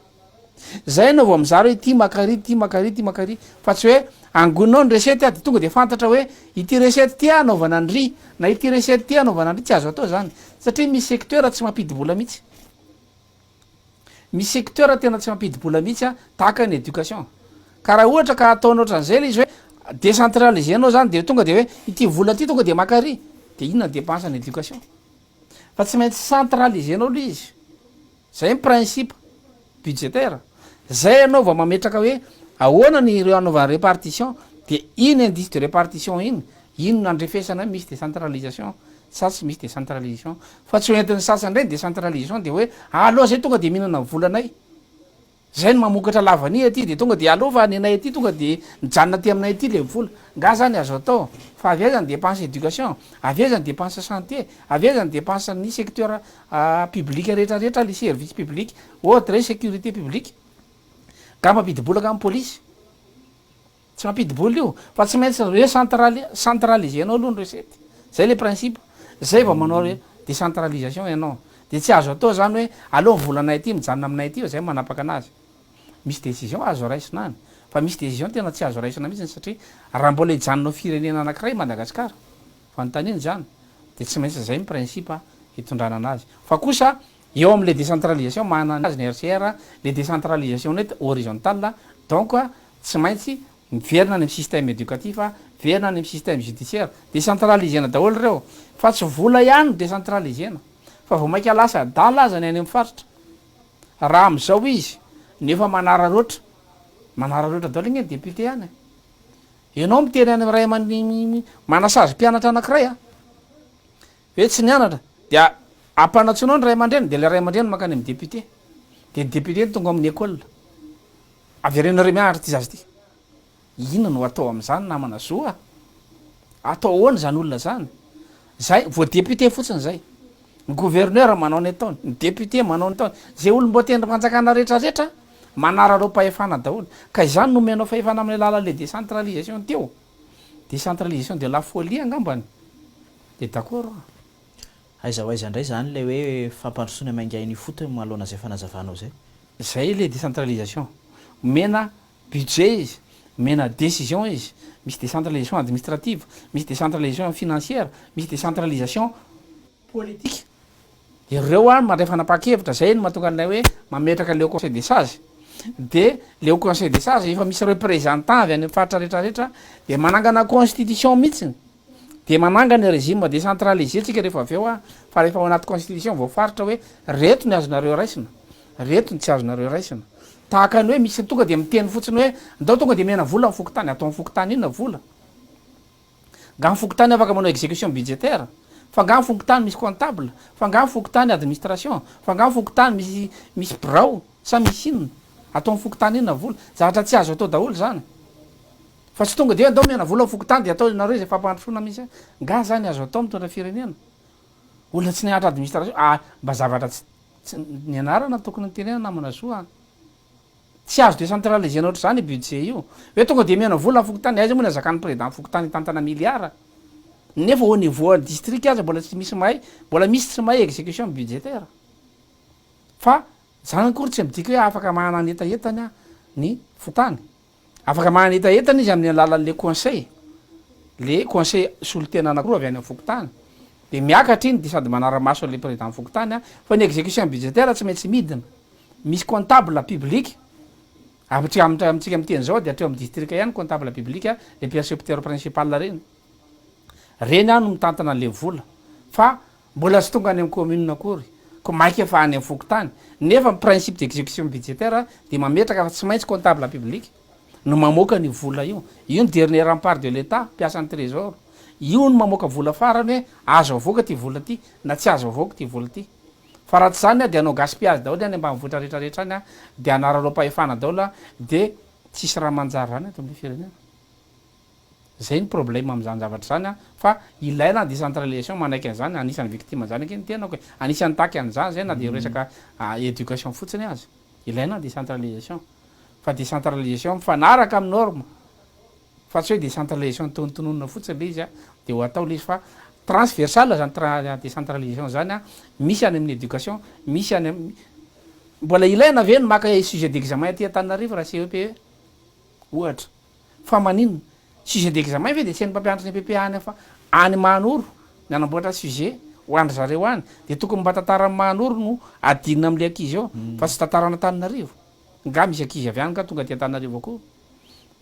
Zay ianao vao mizara hoe ity maka ary, ity maka ary, ity maka ary, fa tsy hoe angoninao ny recette a, dia tonga dia fantatra hoe ity recette ity anaovana ny ry, na ity recette ity anaovana ny ry, tsy azo atao zany, satria misy secteur tsy mampidi-bola mihitsy. Misy secteur tena tsy mampidi-bola mihitsy an, tahaka ny éducation. Ka raha ohatra ka ataonao ohatran'izay ilay izy hoe décentraliser-nao zany de tonga de hoe ity vola ity tonga de maka ary, de inona ny dépense ny éducation? Fa tsy maintsy centraliser-nao aloha izy. Zay ny principe budgétaire. Zay ianao vao mametraka hoe ahoana ny ireo anaovana répartition, de iny indice de répartition iny, iny no andrefesana hoe misy décentralisation sa tsy misy décentralisation. Fa tsy ho entin'ny sasany indray ny décentralisation dia hoe aleo zay tonga dia mihinana ny volanay. Zay no mamokatra lavania aty dia tonga dia aleo fa ny anay aty tonga dia mijanona aty aminay aty le vola. Nga zany azo atao? Fa avy aiza ny dépense éducation? Avy aiza ny dépense santé? Avy aiza ny dépense ny secteur public rehetra rehetra le service public ohatra hoe sécurité publique? Nga mampidi-bola nga ny polisy? Tsy mampidi-bola io fa tsy maintsy recentrali centraliser-nao aloha ny recette. Zay le principe. Zay vao manao décentralisation ianao. De tsy azo atao zany hoe aleo ny volanay aty mijanona aminay aty fa zay manapaka anazy. Misy décision azo raisina any fa misy décision tena tsy azo raisina mihitsiny satria raha mbola hijanona ho firenena anakiray i Madagasikara, fanontaniana izany, de tsy maintsy zay ny principe hitondrana anazy. Fa kosa eo amle décentralisation manana azy ny RCR, le décentralisation net horizontale donc Tsy maintsy miverina any amin'ny système éducatif, miverina any amin'ny système judiciaire. Décentraliser-na daholo ireo. Fa tsy vola ihany no décentraliser-na. Fa vao mainka lasa adala aza ny any amin'ny faritra. Raha amin'izao izy no efa manararaotra, manararaotra daholo ange ny député any e. Ianao miteny any amin'ny ray aman-dreny manasazy mpianatra anankiray a, hoe tsy nianatra, dia ampanantsoinao ny ray aman-dreny, dia ilay ray aman-dreny mankany amin'ny député. Dia ny député no tonga ao amin'ny école. Averenareo mianatra ity zaza ity. Inona no atao amin'izany namana Zo a? Atao ahoana izany olona izany? Zay, vao député fotsiny zay. Ny gouverneur manao ny ataony, ny député manao ny ataony. Zay olom-boatendrim-panjakana rehetrarehetra manararaom-pahefana daholo. Ka izany no omenao fahefana amin'ny alalan'ilay décentralisation teo. Décentralisation de la folie angambany. Dia d'accord aho. Aiza ho aiza indray izany ilay hoe fampandrosoana maingaina ifotony manoloana izay fanazavanao izay? Izay ilay décentralisation. Omena budget izy, omena décision izy, misy décentralisation administrative, misy décentralisation financière, misy décentralisation politique. Ireo ary mandray fanapahan-kevitra, izay no mahatonga an'ilay hoe mametraka ilay haut conseil des sages. Dia ilay haut conseil des sages efa misy représentant avy any amin'ny faritra rehetra rehetra dia manangana constitution mihitsy. Dia manangana régime décentralisé tsika rehefa avy eo an, fa rehefa ao anaty constitution voafaritra hoe reto ny azonareo raisina, reto ny tsy azonareo raisina. Tahaka ny hoe misy tonga dia miteny fotsiny hoe ndao tonga dia omena vola ny fokontany, atao amin'ny fokontany inona vola? Nga ny fokontany afaka manao exécution budgétaire? Fa nga ny fokontany misy comptable? Fa nga ny fokontany administration? Fa nga ny fokontany misy misy birao sa misy inona? Atao amin'ny fokontany inona vola? Zavatra tsy azo atao daholo izany. Fa tsy tonga dia hoe andao omena vola ny fokontany dia atao nareo izay fampandrosoana misy any. Nga zany azo atao mitondra firenena? Olona tsy nianatra administration, ah mba zavatra tsy tsy nianarana tokony nitenenana namana soa an. Tsy azo decentraliser-na ohatr'izany io budget io. Hoe tonga dia omena vola ny fokontany, aiza moa ny azakan'ny président fokontany hitantana milliard? Nefa au niveau district aza mbola tsy misy mahay, mbola misy tsy mahay execution budgétaire. Fa zany akory tsy midika hoe afaka manana ny hetahetany ny fokontany. Afaka manana hetahetana izy amin'ny alalan'le conseil, le conseil solontena anakiroa avy any amin'ny fokontany, de miakatra iny de sady manara-maso an'le président fokontany an, fa ny execution budgétaire tsy maintsy midina, misy comptable public, amintsika amintsika miteny zao de hatreo amin'ny district ihany comptable public, le percepteur principal reny, reny an no mitantana an'le vola, fa. Mbola tsy tonga any amin'ny commune akory, ko maika fa any amin'ny fokontany, nefa ny principe d'execution budgétaire dia mametraka fa tsy maintsy comptable public no mamoaka an'io vola io. Io ny dernier rempart de l'Etat, mpiasan'ny trésor. Io no mamoaka vola farany hoe azo avoaka ity vola ity na tsy azo avoaka ity vola ity. Fa raha tsy izany dia hanao gaspillage daholo any ambanivohitra rehetra rehetra any dia hanararaom-pahefana daholo dia tsisy raha manjary izany eto amin'ny firenena. Zay ny problème amin'izany zavatra izany an, fa ilaina ny décentralisation manaiky an'izany, anisan'ny victime an'izany ange ny tenako e, anisan'ny nitaky an'izany zay na dia resaka éducation fotsiny aza, ilaina ny décentralisation, fa décentralisation mifanaraka amin'ny norme, fa tsy hoe décentralisation tonontononina fotsiny le izy an, de ho atao le izy fa transversale zany décentralisation zany an, misy any amin'ny éducation, misy any amin'ny, mbola ilaina ve ny maka sujet d'examen aty Antananarivo raha CEPE ohatra? Fa maninona? Sujet d'examen ve dia tsy hain'ny mpampianatra ny EPP any fa any Mahanoro ny hanamboatra sujet ho an-dry zareo any dia tokony mba tantaran'i Mahanoro no adinina amin'ilay ankizy eo fa tsy tantaran'Antananarivo. Nga misy ankizy avy any nga tonga aty Antananarivo koa?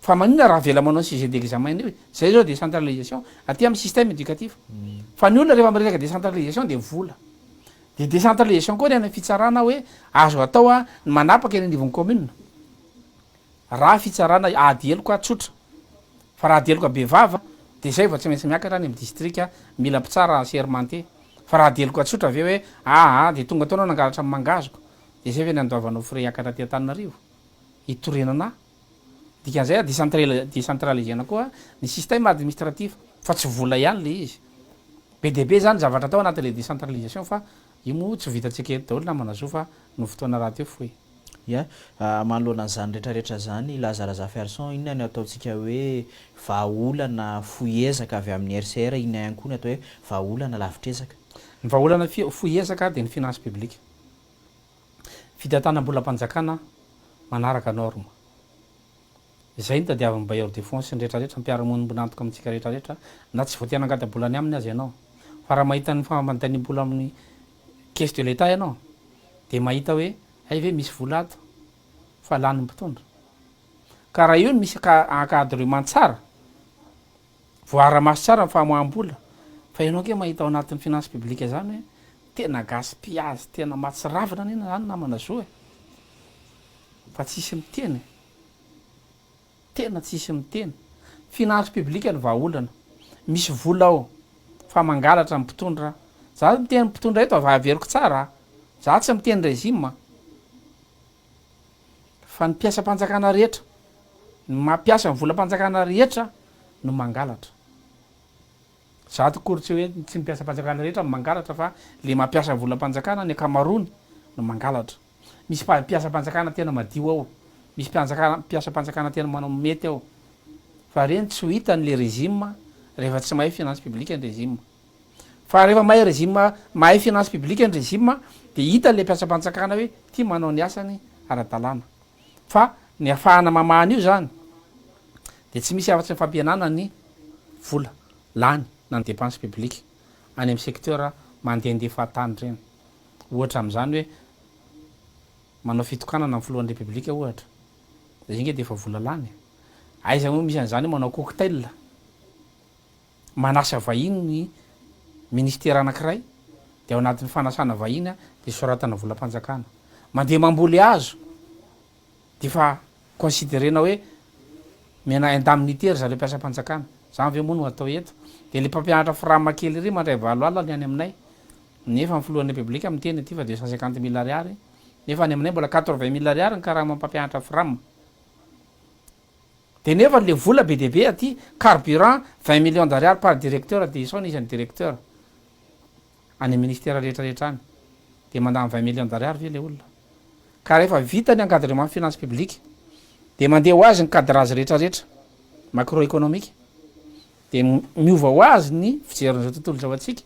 Fa maninona raha avela manao sujet d'examen io e? Zay zao décentralisation aty amin'ny système éducatif. Fa ny olona rehefa miresaka décentralisation dia vola. Dia décentralisation koa ny any amin'ny fitsarana hoe azo atao ny manapaka eny anivon'ny commune. Raha fitsarana ady heloka tsotra, fa raha ady heloka bevava dia zay vao tsy maintsy miakatra any amin'ny distrika mila mpitsara assermenté, fa raha ady heloka tsotra ve hoe aa dia tonga tao anao nangalatra ny mangazoko dia zay ve ny andoavanao frais hiakatra aty Antananarivo hitoriana anah? Dikan'izay décentraliser-na koa ny système administratif fa tsy vola ihany le izy. Be dia be zany zavatra atao anatin'le décentralisation fa io moa tsy ho vitantsika eto daholo namana zo fa ny fotoana rahateo fohy. Ia, manoloana an'izany rehetrarehetra izany, Laza Razafiarison, inona no ataontsika hoe vahaolana fohy ezaka avy amin'ny RCR, inona ihany koa no atao hoe vahaolana lavitr'ezaka? Ny vahaolana fohy ezaka dia ny finance publique. Fitantanam-bolam-panjakana manaraka norme. Izay no tadiavin'ny bailleur de fonds sy ny rehetrarehetra, mpiara-miombon'antoka amintsika rehetrarehetra, na tsy voatery hangata-bola any aminy aza ianao. Fa raha mahita ny fampandaniam-bola amin'ny caisse de l'Etat ianao, dia mahita hoe hay ve misy vola ato fa lanin'ny mpitondra. Ka raha io no misy encadrement tsara, voaara-maso tsara ny famoaham-bola, fa ianao ange mahita ao anatin'ny finance publique izany hoe tena gaspillage tena mahatsiravina anie izany namana zo e! Fa tsisy miteny e! Tena tsisy miteny. Finance publique no vahaolana. Misy vola ao fa mangalatra ny mpitondra. Za miteny mpitondra eto ava averiko tsara a. Za tsy miteny régime fa ny mpiasam-panjakana rehetra, ny mampiasa ny volam-panjakana rehetra no mangalatra. Za akory tsy hoe tsy ny mpiasam-panjakana rehetra no mangalatra fa le mampiasa volam-panjakana ny ankamaroany no mangalatra. Misy mpiasam-panjakana tena madio ao, misy mpiasam-panjakana tena manao mety ao, fa reny tsy ho hitany le régime rehefa tsy mahay finance publique ny régime. Fa rehefa mahay régime, mahay finance publique ny régime de hitany le mpiasam-panjakana hoe ty manao ny asany ara-dalàna. Fa ny afahana mamaha an'io zany de tsy misy afa-tsy ny fampihenana ny vola lany na ny dépense publique any amin'ny secteur mandehandeha fahatany reny. Ohatra amin'izany hoe manao fitokanana ny filohan'ny Repoblika ohatra, izay ange dia efa vola lany e. Aiza moa misy an'izany hoe manao cocktail, manasa vahiny ny ministera anankiray dia ao anatin'ny fanasana vahiny dia soratana volam-panjakana. Mandeha mamboly hazo dia efa considerena hoe mena indemnité ry zareo mpiasam-panjakana. Izany ve moa no atao eto? Dia ilay mpampianatra fram kely iry mandray 8 alina ny any aminay. Nefa ny filohan'ny Repoblika miteny aty fa 250 mille ariary, nefa any aminay mbola 80 mille ariary ny karaman'ny mpampianatra fram. Dia nefa le vola be dia be aty, carburant 20 millions d'ariary par directeur, dia isao ny isan'ny directeur any amin'ny ministère rehetra rehetra any, dia mandany 20 millions d'ariary ve le olona? Ka rehefa vita ny encadrement finance publique, dia mandeha ho azy ny cadrage rehetra rehetra macroéconomique, dia miova ho azy ny fijerin'izao tontolo izao antsika.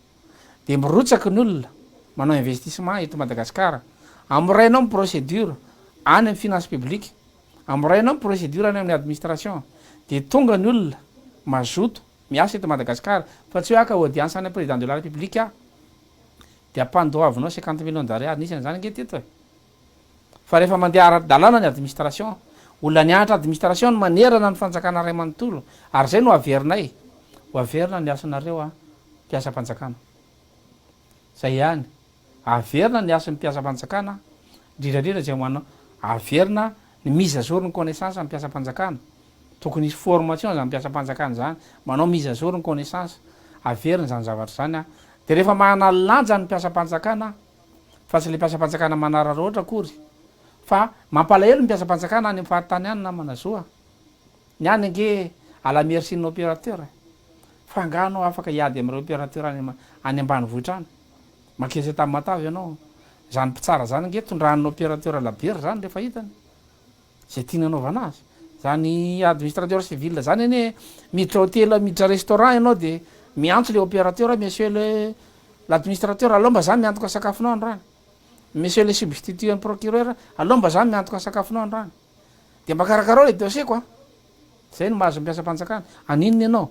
Dia mirotsaka ny olona manao investissement eto Madagascar, amorainao ny procédure any amin'ny finance publique, amorainao ny procédure any amin'ny administration, dia tonga ny olona mazoto miasa eto Madagascar, fa tsy hoe haka audience any amin'ny président de la république aho, dia ampandoavinao 50 millions d'ariary, nisy an'izany ange teto e! Fa rehefa mandeha ara-dalàna ny administration, olona nianatra administration no manerana ny fanjakana iray manontolo, ary izay no averinay, ho averina ny hasinareo a, mpiasam-panjakana. Zay ihany. Averina ny hasin'ny mpiasam-panjakana, indrindra indrindra izay manao, averina ny mise à jour ny connaissance ny mpiasam-panjakana. Tokony hisy formation izany mpiasam-panjakana izany, manao mise à jour ny connaissance. Averina izany zavatra izany an. Dia rehefa manana lanja ny mpiasam-panjakana, fa tsy ilay mpiasam-panjakana manararaotra akory, fa mampalahelo ny mpiasam-panjakana any amin'ny faritany any namana zo a. Ny any ange à la merci ny opérateur e. Fa angaha anao afaka hiady amin'ireo opérateur any any ambanivohitra any? Makeza Tamatave ianao. Izany mpitsara izany ange tondrahan'ny opérateur labiera izany rehefa hitany. Izay tiany anaovana azy. Izany administrateur civil izany anie miditra hotely, miditra restaurant ianao dia miantso ilay opérateur hoe monsieur le l'administrateur aleo mba za miantoka sakafonao androany. Monsieur le substitut an'ny procureur aleo mba za miantoka sakafonao androany. Dia mba karakarao le dossier-ko a! Zay no mahazo ny mpiasam-panjakana. Aninona ianao?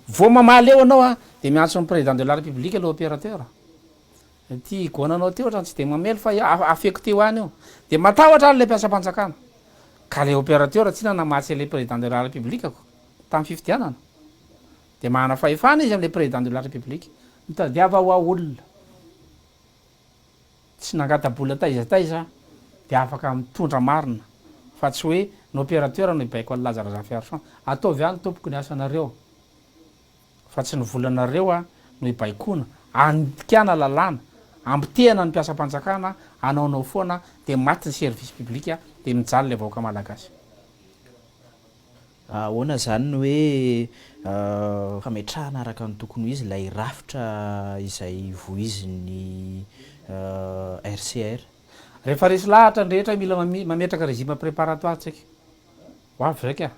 Vao mamaly eo ianao a, dia miantso ny président de la république le opérateur. Ity goananao ity ohatrany tsy dia mamely fa afeko teo ihany io. Dia matahotra ary le mpiasam-panjakana. Ka le opérateur tsy namatsy an'le président de la république ko tamin'ny fifidianana. Dia manana fahefana izy amin'le président de la république. Mitadiava hoa olona. Tsy nangata-bola taiza taiza dia afaka mitondra marina fa tsy hoe ny opérateur no hibaiko an'i Laza Razafiarison. Ataovy any tompoko ny asanareo fa tsy ny volanareo no hibaikoana. Andikana lalàna, ampitehana ny mpiasam-panjakana hanaonao foana dia maty ny service public dia mijaly ilay vahoaka malagasy. Ahoana izany ny hoe fametrahana araka ny tokony ho izy ilay rafitra izay voizin'ny RCR? Rehefa resy lahatra ny rehetra mila mametraka régime préparatoire tsika. Ho avy zay ka.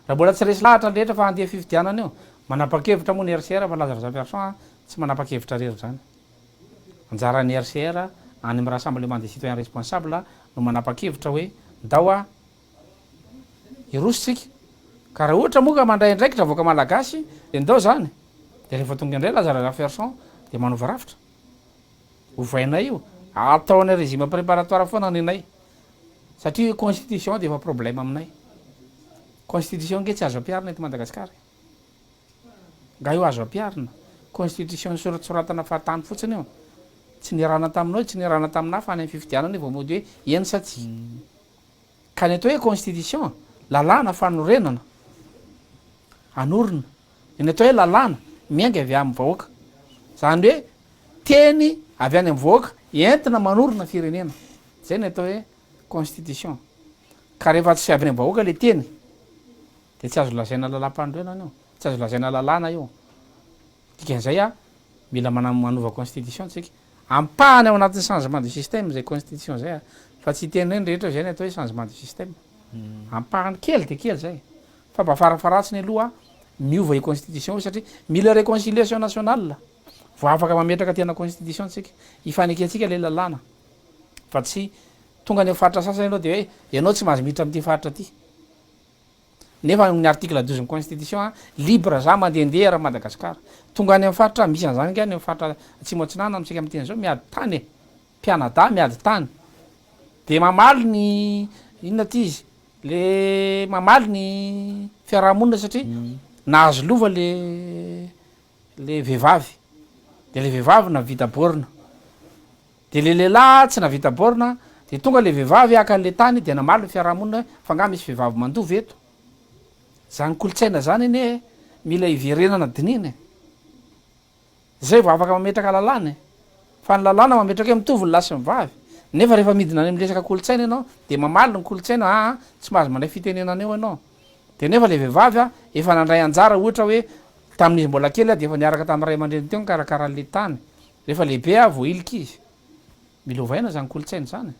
Raha mbola tsy resy lahatra ny rehetra fa handeha fifidianana io, manapa-kevitra moa ny RCR fa Laza Razafiarison tsy manapa-kevitra rery zany. Anjaran'ny RCR any amin'ny rassemblement des citoyens responsables no manapa-kevitra hoe ndao a Hiroso tsika. Ka raha ohatra moa ka mandray andraikitra vahoaka malagasy dia ndao zany. Dia rehefa tonga indray Laza Razafiarison dia manova rafitra. Ovainay io. Ataonay régime préparatoire foana nenay. Satria constitution dia efa problème aminay. Constitution ange tsy azo ampiharina eto Madagasikara e. Nga io azo ampiharina? Constitution nosoratsoratana fahatany fotsiny io. Tsy niarahana taminao io, tsy niarahana taminà fa any amin'ny fifidianana io vao mody hoe eny sa tsia. Ka ny atao hoe constitution, lalàna fanorenana, hanorina. Ny atao hoe lalàna, miainga avy amin'ny vahoaka. Izany hoe teny avy any amin'ny vahoaka entina manorina firenena. Izay ny atao hoe constitution. Ka rehefa tsy avy any amin'ny vahoaka ilay teny, dia tsy azo lazaina lalàm-panorenana io, tsy azo lazaina lalàna io. Dikan'izay a, mila manova constitution tsika. Ampahany ao anatin'ny changement du système izay constitution izay a, fa tsy hiteny ireny rehetra izay ny atao hoe changement du système. Ampahany kely dia kely izay. Fa mba farafaharatsiny aloha miova io constitution io satria mila réconciliation nationale vao afaka mametraka tena constitution tsika. Hifanekentsika ilay lalàna fa tsy tonga any amin'ny faritra sasany ianao dia hoe ianao tsy mahazo miditra amin'ity faritra ity. Nefa ny article 12 ny constitution a, libre za mandehandeha eran'i Madagascar. Tonga any amin'ny faritra, misy an'izany ange any amin'ny faritra atsimo atsinanana amintsika miteny izao, miady tany e. Mpianadahy miady tany. Dia mamaly ny, inona ty izy, le mamaly ny fiarahamonina satria nahazo lova le le vehivavy. Dia le vehivavy nahavita borne. De le lehilahy tsy nahavita borne de tonga le vehivavy haka anle tany de namaly ny fiarahamonina hoe fa nga misy vehivavy mandova eto? Zany kolontsaina zany anie mila hiverenana dinihina e! Zay vao afaka mametraka lalàna e! Fa ny lalàna mametraka hoe mitovy ny lahy sy ny vavy nefa rehefa midina any amin'ny resaka kolontsaina ianao de mamaly ny kolontsaina aa tsy mahazo mandray fitenenana eo ianao de nefa le vehivavy a efa nandray anjara ohatra hoe tamin'izy mbola kely a de efa niaraka tamin'ny ray aman-dreniny teo nikarakara anle tany Rehefa lehibe aho voahilika izy. Mila ovaina izany kolontsaina izany e.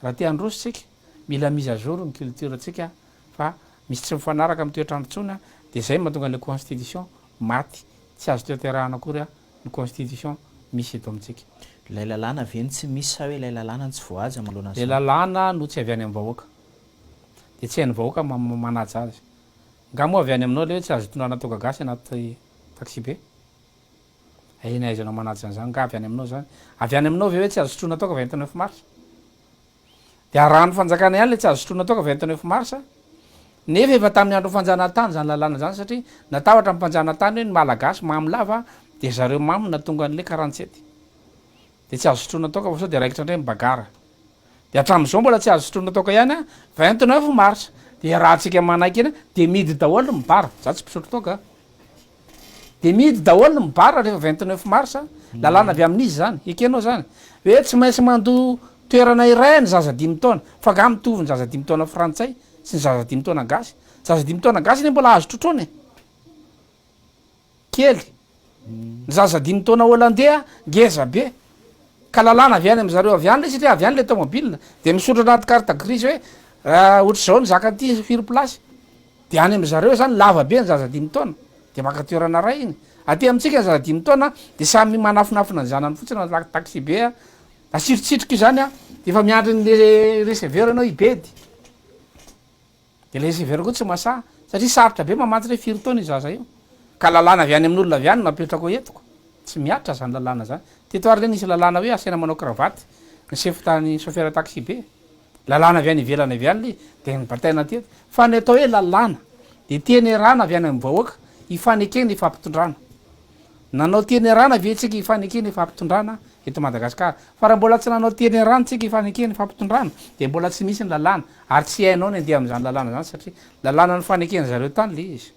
Raha te handroso tsika, mila mise à jour ny culture tsika fa misy tsy mifanaraka amin'ny toetr'andro intsony dia izay no mahatonga ilay constitution maty, tsy azo tanterahana akory ny constitution misy eto amintsika. Ilay lalàna ve no tsy misy sa hoe ilay lalàna no tsy voahaja manoloana Ilay an'izany? lalàna no tsy avy any amin'ny vahoaka. Dia tsy hain'ny vahoaka manaja azy. Nga moa avy any aminao ilay hoe tsy azo itondrana toaka gasy anaty taxi-be? Eny ahaizanao manaja an'izany nga avy any aminao zany? Avy any aminao ve hoe tsy azo sotroina toaka 29 mars? Dia arahan'ny fanjakana ihany le tsy azo sotroina toaka 29 mars nefa efa tamin'ny andron'ny fanjanahantany zany lalàna zany satria natahotra ny mpanjanatany hoe ny malagasy mamo lava dia zareo mamo nahatonga an'le 47. de tsy azo sotroina toaka fa sao de raikitra indray ny bagarre. De hatramin'izao mbola tsy azo sotroina toaka ihany an, 29 mars de iarahantsika manaiky eny de mihidy daholo ny bar, za tsy mpisotro toaka an, de mihidy daholo ny bar rehefa 29 mars, lalàna avy amin'iza zany? Ekenao zany? Hoe tsy maintsy mandoa toerana iray ny zaza dimy taona, fa nga mitovy ny zaza dimy taona frantsay sy ny zaza dimy taona gasy? Zaza dimy taona gasy anie mbola azo trotroina e! Kely. Ny zaza dimy taona hollandais ngeza be. Ka lalàna avy any amin zareo avy any le satria avy any le tomobile. De misoratra anaty carte grise hoe ohatr'izao ny zakan'ity firy place. De any amin zareo zany lava be ny zaza dimy taona. De maka toerana ray iny. Aty amintsika ny zaza dimy taona de samy manafinafina ny zanany fotsiny anaty taxi be. Asitrisitrika io zany an. De efa miandry ny le receveur ianao hibedy. De le receveur koa tsy masaha satria sarotra be mamantatra hoe firy taona io zaza io. Ka lalàna avy any amin'olona avy any no apetrako eto ko. Tsy mihatra zany lalàna zany. Teto ary le nisy lalàna hoe asaina manao cravate ny chef tany chauffeur taxi be. Lalàna avy any ivelany avy any le de nibataina teto. Fa ny atao hoe lalàna de teny iarahana avy any amin'ny vahoaka ifanekena ifampitondrana. Nanao teny iarahana ve tsika ifanekena ifampitondrana eto Madagascar? Fa raha mbola tsy nanao teny iarahana tsika ifanekena ifampitondrana dia mbola tsy misy ny lalàna ary tsy hainao ny andeha amin'izany lalàna izany satria lalàna nifaneken zareo tany le izy.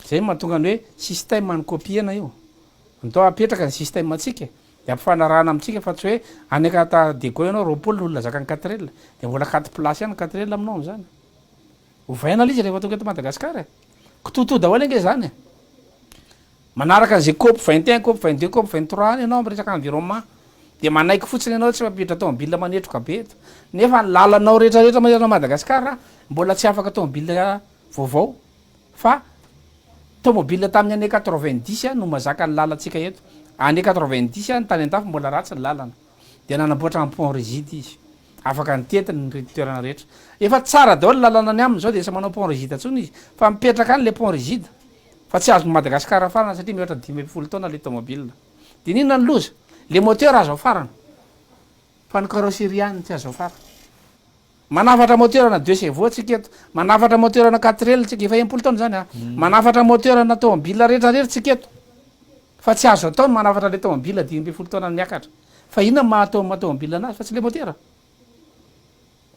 Zay no mahatonga ny hoe système no copier-na io. Ndao apetraka ny système ntsika dia ampifanarahana amintsika fa tsy hoe any Akata Diego ianao 20 ny olona zakan'ny quatre L dia mbola quatre places ihany ny quatre L aminao amin'izany. Ovaina ilay izy rehefa tonga eto Madagasikara e. Kitoatoa daholo ange izany e. Manaraka an'izay cop 21, cop 22, cop 23 any ianao amin'ny resaka environnement. Dia manaiky fotsiny ianao tsy mampiditra tomobile manetroka be eto. Nefa ny lalanao rehetra rehetra manerana an'i Madagasikara mbola tsy afaka tomobile vaovao fa tomobile tamin'ny année 90 no mazaka ny lalantsika eto. Année 90 ny tany an-dafy mbola ratsy ny lalana. Dia nanamboatra ny pont rigide izy. Afaka nitety ny toerana rehetra. Efa tsara daholo ny lalana any aminy zao dia tsy manao pont rigide intsony izy fa mipetraka any le pont rigide fa tsy azon'i Madagascar afarana satria mihoatra 15 taona le tomobile. Dia n'inona ny loza? Le moteur azo afarana fa ny carrosserie ihany tsy azo afarana. Manafatra moteur ana deux chevaux tsika eto, manafatra moteur ana quatre L tsika, efa 60 taona zany a. Manafatra moteur ana tomobile rehetra rehetra tsika eto. Fa tsy azo atao ny manafatra le tomobile 15 taona miakatra. Fa inona no maha tomobile anazy fa tsy le moteur?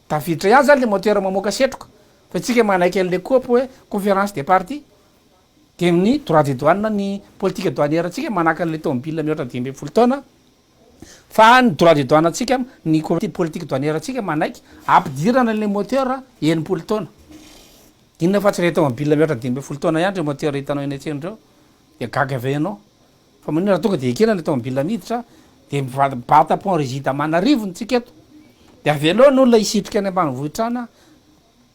Tafiditra ihany zany le moteur mamoaka setroka fa tsika manaiky an'le cop hoe conférence des parties de ny droit de douane ny politique douanière tsika manaka an'le tomobile mihoatra 15 taona fa ny droit de douane tsika ny politique douanière tsika manaiky ampidirana le moteur 60 taona. Inona fa tsy le tomobile mihoatra 15 taona ihany reo moteur hitanao eny an-tsena reo de gaga ve ianao? Fa maninona raha tonga dia ekena ilay tomobile miditra dia mibata pont rigide aman'arivony tsika eto. Dia avelao ny olona hisitrika any ambanivohitra any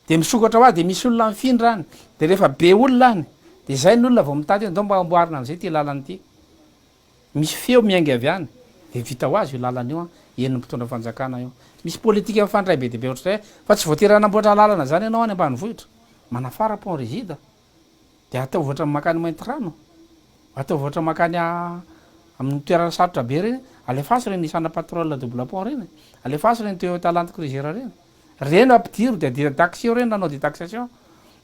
dia misokatra ho azy dia misy olona mifindra any. Dia rehefa be olona any dia izay ny olona vao mitady hoe ndao mba amboarina amin'izay ity lalana ity. Misy feo miainga avy any dia vita ho azy io lalana io an, henon'ny mpitondra fanjakana io. Misy politika mifandray be dia be ohatr'izay fa tsy voatery hanamboatra lalana izany ianao any ambanivohitra. Manafara pont rigide. Dia ataovy ohatra ny mankany Maintirano, ataovy ohatra mankany amin'ny toerana sarotra be ireny, alefaso ireny Nissan Patrol double pont ireny, alefaso ireny Toyota Land Cruiser ireny. Ireny ampidiro dia détaxeo ireny nanao détaxation.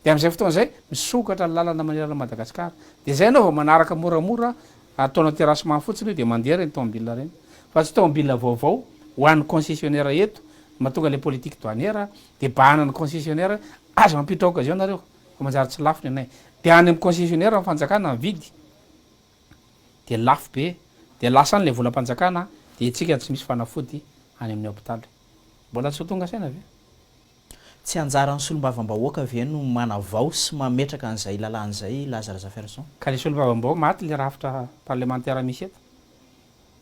Dia amin'izay fotoana izay misokatra ny lalana manerana an'i Madagasikara. Dia izay ianao vao manaraka moramora, ataonao terrassement fotsiny io dia mandeha ireny tomobile ireny. Fa tsy tomobile vaovao ho an'ny concessionnaire eto no mahatonga ilay politique douanière dia bahanan'ny concessionnaire, aza mampiditra occasion nareo. Fa manjary tsy lafo ny anay. Dia any amin'ny concessionnaire ny fanjakana mividy dia lafo be dia lasa any ilay volam-panjakana dia itsika tsy misy fanafody any amin'ny hopitaly. Mbola tsy ho tonga saina ve? Tsy anjaran'ny solombavambahoaka ve no manavao sy mametraka an'izay lalàna izay Laza Razafiarison? Ka le solombavambahoaka maty le rafitra parlemantera misy eto.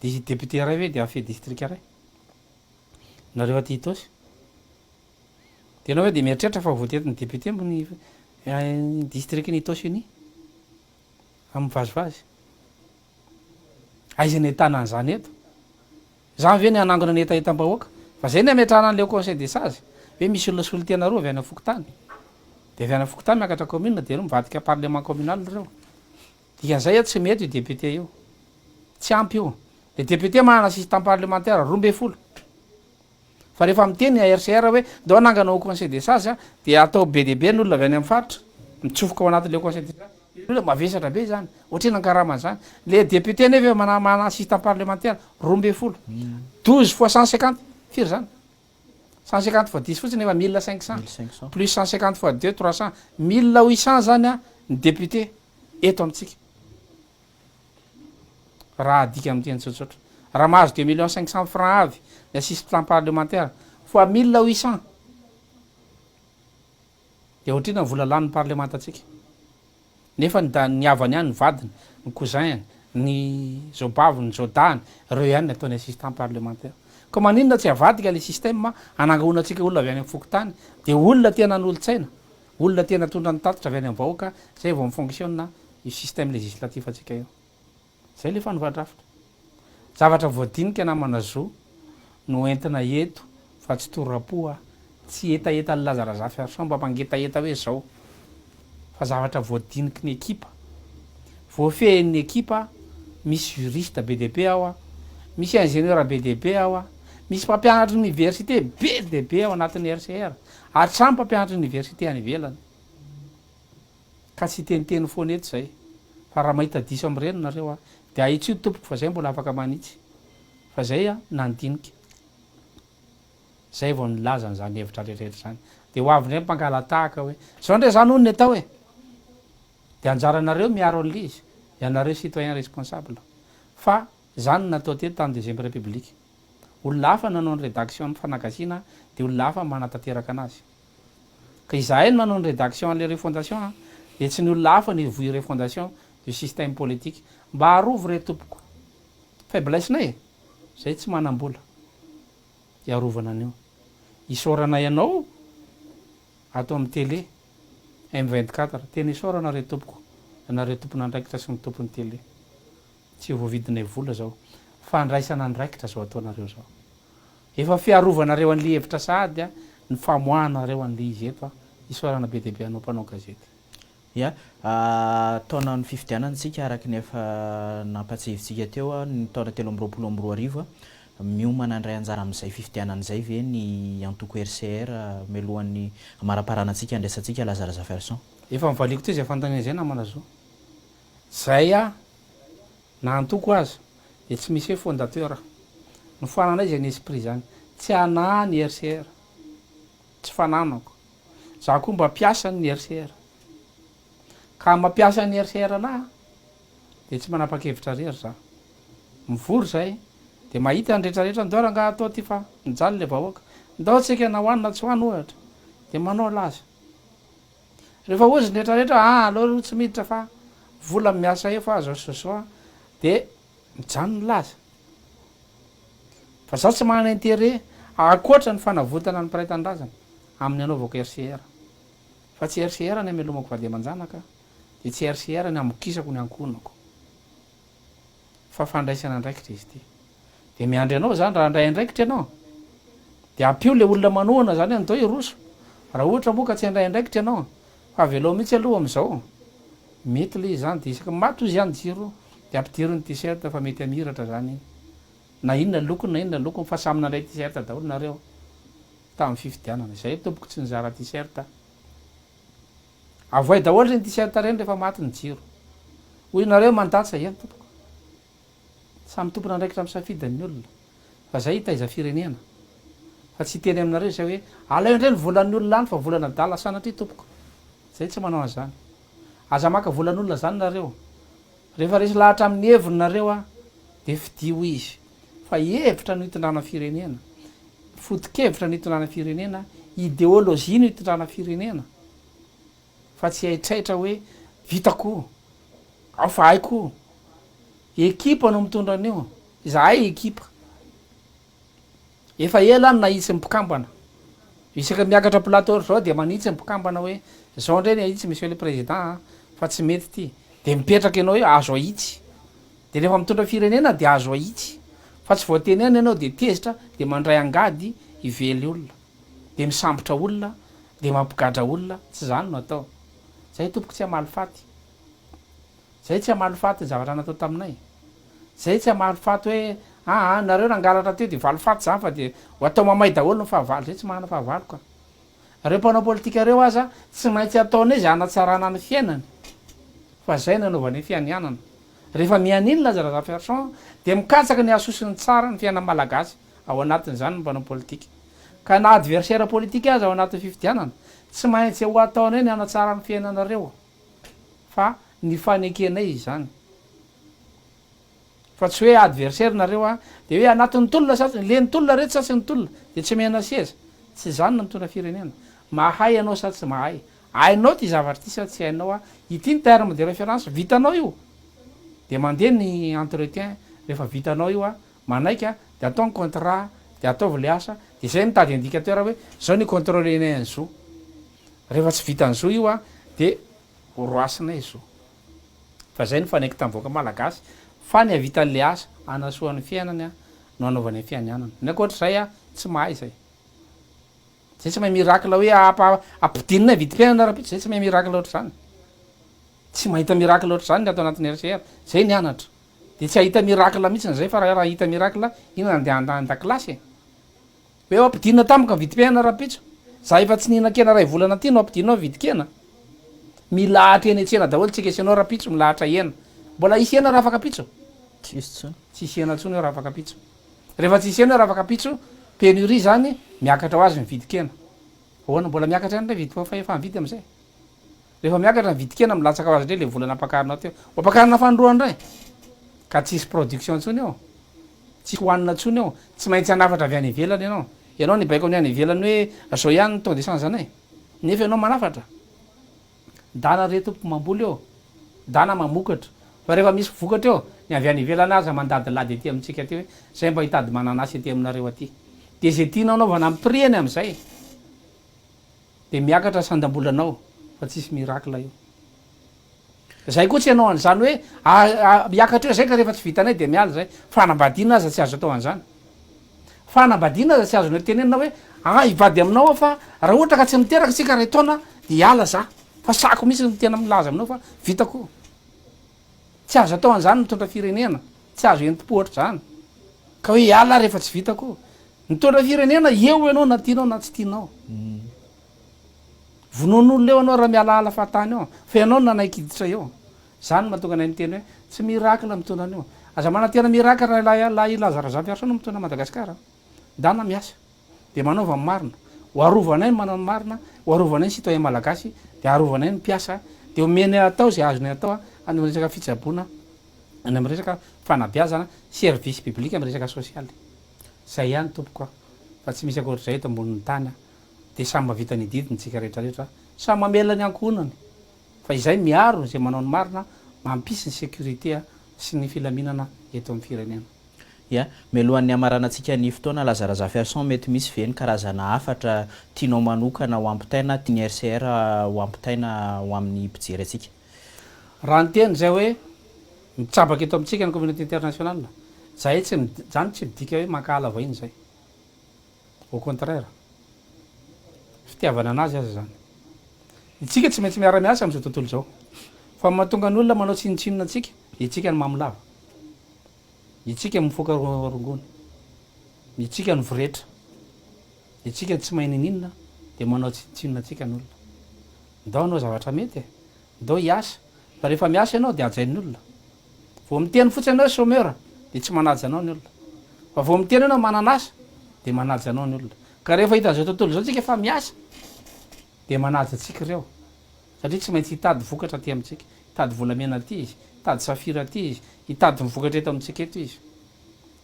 Dia député iray ve dia hahafehy distrika iray? Nareo aty Itaosy? Dia ianao ve dia mieritreritra fa voatetin'ny député ny district-n'i Itaosy uni amin'ny vazivazy? Aiza ny ahitana an'izany eto? Izany ve ny hanangona ny hetahetam-bahoaka? Fa izay ny hametrahana an'ilay conseil des sages, hoe misy olona solontena roa avy any amin'ny fokontany, dia avy any amin'ny fokontany miakatra commune, dia ireo mivadika parlement communal ireo. Dikan'izay tsy mety io député io. Tsy ampy io. Ilay député manana assistant parlementaire 12. Fa rehefa miteny ny ARCR hoe ndao hanangana haut conseil des sages dia atao be dia be ny olona avy any amin'ny faritra mitsofoka ao anatin'ilay haut conseil des sages. Olona mavesatra be izany. Ohatr'inona ny karaman'izany? Le député nefa efa mana mana assistant parlementaire 12. 12 fois 150, firy zany? 150 fois 10 fotsiny efa 1500. 1500. Plus 150 fois 2, 300. 1800 zany an ny député eto amintsika. Raha adika amin'ny teny tsotsotra. Raha mahazo deux millions cinq cent francs avy ny assistant parlementaire fois 1800. Dia ohatr'inona ny vola lanin'ny parlemantantsika? Nefa ny da ny havany ihany, ny vadiny, ny cousin-ny, ny zaobaviny, ny zaodahiny, ireo ihany ny ataony assistant parlementaire. Koa maninona tsy avadika ilay système hanangonantsika olona avy any amin'ny fokontany, dia olona tena hanolo-tsaina, olona tena tondra ny tatitra avy any amin'ny vahoaka, zay vao mi-fonctionne io système législatif antsika io. Zay le fanovan-drafitra. Zavatra voadinika namana zo no entina eto fa tsy tora-po a! Tsy hetaheta an'i Laza Razafiarison mba mangetaheta hoe zao fa zavatra voadiniky ny ekipa, voafehin'ny ekipa, misy juriste be dia be ao a, misy ingénieur be dia be ao a, misy mpampianatry ny université be dia be ao anatin'ny RCR, hatramin'ny mpampianatry ny université any ivelany. Ka tsy hiteniteny foana eto zay fa raha mahita diso amin'ireny nareo a de ahitsio tompoko fa zay mbola afaka manitsy fa zay a nandinika zay vao nilaza an'izany hevitra rehetrarehetra zany de ho avy ndray ny mpangala-tahaka hoe zao ndray zany hono ny atao e de anjaranareo miaro an'le izy ianareo citoyen responsable fa zany no natao teto tamin'ny deuxième république olona hafa nanao ny rédaction ny fanagasiana de olona hafa manatanteraka anazy Ka izahay no manao ny rédaction an'ilay refondation an, dia tsy ny olona hafa no hivoy refondation du système politique. Mba arovy re tompoko. Faiblesse-nay e! Zay tsy manam-bola hiarovana an'io. Isaoranay anao ato amin'ny télé M 24. Tena isaorana re tompoko, ianareo tompon'andraikitra sy ny tompon'ny télé. Tsy voavidinay vola zao. Fandraisana andraikitra zao ataonareo zao. Efa fiarovanareo an'le hevitra sahady ny famoahanareo an'le izy eto a! Isaorana be dia be anao mpanao gazety. Ya, taonan'ny fifidianana isika araka ny efa nampatsiahivintsika teo, ny taona 2023. Miomana handray anjara amin'izay fifidianana izay ve ny antoko RCR mialohan'ny hamaramparanantsika handraisantsika Laza Razafiarison? Efa novaliako teo izay fanontaniana izay namana Zo. Zay a! Na antoko aza dia tsy misy hoe fondateur. Nofoananay izany esprit izany. Tsy anah ny RCR. Tsy fananako. Za koa mba mpiasan ny RCR. Ka mampiasa ny RCR anah dia tsy manapa-kevitra rery za. Mivory zay dia mahita ny retraretra ndao rangaha atao ty fa mijaly le vahoaka. Ndao tsika na ho any na tsy ho any ohatra dia manao laza. Rehefa hozy ny rehetra rehetra ah aleo aloha tsy miditra fa vola miasa eo fa zao sy zao de mijanona ny laza. Fa zaho tsy manana intérêt ankoatra ny fanavotana ny mpiray tanindrazana amin'ny anaovako RCR. Fa tsy RCR ny amelomako vady aman-janaka de tsy RCR ny hamokisako ny ankohonako. Fa fandraisana andraikitra izy ity. Dia miandry anao zany, raha handray andraikitra ianao dia ampio le olona manohana zany andao hiroso, raha ohatra moa ka tsy handray andraikitra ianao fa avelao mihitsy aloha amizao, mety le izy zany, dia isaky ny maty ozy ihany jiro dia ampidiro ny t-shirt fa mety hamiratra zany iny, na inona lokony na inona lokony fa samy nandray t-shirt daholo nareo tamin'ny fifidianana, izay tompoko tsy nizara t-shirt a. Avoay daholo ireny t-shirt ireny rehefa maty ny jiro. Hoy nareo mandatsa, eny tompoko. Samy tompon'andraikitra amin'ny safidiny ny olona. Fa zay hitaiza firenena. Fa tsy hiteny aminareo izay hoe aleo indray ny volan'ny olona any fa volan'adala sanatria tompoko. Zay tsy manao an'izany. Aza maka volan'olona zany nareo. Rehefa resy lahatra amin'ny heviny nareo a dia fidio izy. Fa hevitra no hitondrana firenena. Foto-kevitra no hitondrana firenena, ideologie no hitondrana firenena. Fa tsy haitraitra hoe vitako, ao fa haiko. Ekipa no mitondra an'io. Izahay ekipa. Efa ela aho no nahitsy ny mpikambana. Isaka miakatra plateau ry zao dia manitsy ny mpikambana hoe zao ndray ny ahitsy monsieur le président a, fa tsy mety ity. Dia mipetraka ianao hoe azo ahitsy. Dia rehefa mitondra firenena dia azo ahitsy. Fa tsy vao tenenina ianao dia tezitra dia mandray angady hively olona. Dia misambotra olona, dia mampigadra olona, tsy izany no atao. Zay tompoko tsy hamaly faty. Zay tsy hamaly faty ny zavatra natao taminay. Zay tsy hamaly faty hoe aa nareo nangalatra teo de valifaty zany fa de ho atao mamay daholo ny fahavalo. Zay tsy manana fahavalo ka. Reo mpanao politika reo aza tsy maintsy ataonay ze hanatsarana ny fiainany. Fa zay nanaovanay fianianana. Rehefa mianiana Laza Razafiarison dia mikatsaka ny hahasoa sy ny tsara ny fiainan'ny Malagasy ao anatin'izany ny mpanao politika. Ka na adversaire politique aza ao anatin'ny fifidianana, tsy maintsy ho ataonay ny hanatsara ny fiainanareo fa ny fanekenay izany. Fa tsy hoe adversaire nareo a, dia hoe anatin'ny tolona sa le nitolona reto sa tsy nitolona dia tsy omena seza. Tsy izany no mitondra firenena. Mahay ianao sa tsy mahay. Hainao ity zavatra ity sa tsy hainao a, ity ny terme de référence, vitanao io dia mandeha ny entretien, rehefa vitanao io a, manaiky a, dia atao ny contrat, dia ataovy le asa, dia izay mitady indicateur hoe zao ny contrôler-nay an'zo. Rehefa tsy vitan'zo io a, dia horoasinay zo. Fa zay no fanaiky tamin'ny vahoaka malagasy fa ny havitan'le asa hanasoa ny fiainany a no hanaovany ny fianianana. Ny ankoatr'izay a, tsy mahay zay. Zay tsy mahay miracle hoe ampidinina ny vidim-piainana rahampitso, zay tsy mahay miracle ohatr'izany. Tsy mahita miracle ohatr'izany ny ato anatin'ny RCR. Zay nianatra. Dia tsy hahita miracle mihitsy zay fa raha hahita miracle, inona andeha an-dakilasy e? Hoe ho ampidinina tampoka ny vidim-piainana rahampitso. Za efa tsy nihinan-kena iray volana aty no ampidinao ny vidin-kena. Milahatra eny an-tsena daholo tsika sy ianao rahampitso, milahatra hena. Mbola hisy hena rahafakampitso? Tsy hisy intsony. Tsy hisy hena intsony eo rahafakampitso. Rehefa tsisy hena ravakapitso, pénurie zany, miakatra ho azy ny vidin-kena. Ahoana, mbola miakatra ihany indray vidim fahefa-mividy amin'izay? Rehefa miakatra ny vidin-kena, milatsaka ho azy indray ilay vola nampakarinao teo. Ho ampakarina fanindroany indray? Ka tsisy production intsony eo. Tsisy hohanina intsony eo. Tsy maintsy hanafatra avy any ivelany ianao. Ianao nibaiko ny any ivelany hoe zao ihany ny taux d'essence anay. Nefa ianao manafatra. Dana re tompoko mamboly eo, dana mamokatra, fa rehefa misy vokatra eo, ny avy any ivelany aza mandadilady aty amintsika aty hoe zay mba hitady mananasy aty aminareo aty. Dia izay tianao anaovana amin'ny prix-ny amin'izay dia miakatra sandam-bolanao fa tsisy miracle eo. Zay koa tsy hanao an'izany hoe miakatra eo zay ka rehefa tsy vitanay dia miala zay. Fanambadiana aza tsy azo atao an'izany. Fanambadiana aza tsy azonao tenenina hoe ah hivady aminao aho fa raha ohatra ka tsy miteraka tsika iray taona dia hiala za. Fa sahako mihitsy ny tena milaza aminao fa vitako io. Tsy azo atao an'izany mitondra firenena. Tsy azo entim-po ohatr'izany. Ka hoe hiala aho rehefa tsy vitako io. Mitondra firenena eo ianao na tianao na tsy tianao. Vonoan'olona eo ianao raha mialaala fahatany eo fa ianao no nanaiky hiditra eo. Zany no mahatonga anay miteny hoe tsy miracle mitondra an'io. Aza manantena miracle raha ilay Laza Razafiarison no mitondra Madagascar a. Ndana miasa. Dia manaova ny marina. Ho arovanay ny manao ny marina, ho arovanay ny citoyen malagasy, dia arovanay ny mpiasa, dia omenay atao izay azonay atao any amin'ny resaka fitsaboana, any amin'ny resaka fanabeazana, service public amin'ny resaka sosialy. Zay ihany tompoko a. Fa tsy misy ankoatr'izay eto ambonin'ny tany a. Dia samy mahavita ny adidiny tsika rehetra rehetra, samy mamela ny ankohonany. Fa izay miaro izay manao ny marina, mampisy ny sécurité sy ny filaminana eto amin'ny firenena. Ya, mialohan'ny hamaranantsika ny fotoana Laza Razafiarison, mety misy ve ny karazana hafatra tianao manokana ho ampitaina, tian'ny RCR ho ampitaina ho amin'ny mpijery antsika? Raha niteny izay hoe mitsabaka eto amintsika ny communauté internationale, zahay tsy, zany tsy midika hoe mankahala vahiny izay. Au contraire. Fitiavana anazy aza izany. Itsika tsy maintsy miara-miasa amin'izao tontolo izao. Fa ny mahatonga ny olona manao tsinontsinona antsika dia itsika no mamo lava. Itsika mifoka rongony. Itsika no voretra. Itsika tsy mahay niniana dia manao tsinontsinona antsika ny olona. Ndao hanao zavatra mety e. Ndao hiasa. Fa rehefa miasa ianao dia hajain'ny olona. Vao miteny fotsiny ianao hoe chômeur dia tsy manaja anao ny olona. Fa vao miteny ianao manana asa dia manaja anao ny olona. Ka rehefa hitan'izao tontolo izao tsika fa miasa dia manaja antsika ireo. Satria tsy maintsy hitady vokatra aty amintsika. Hitady volamena aty izy, hitady safira aty izy, hitady ny vokatra eto amintsika eto izy.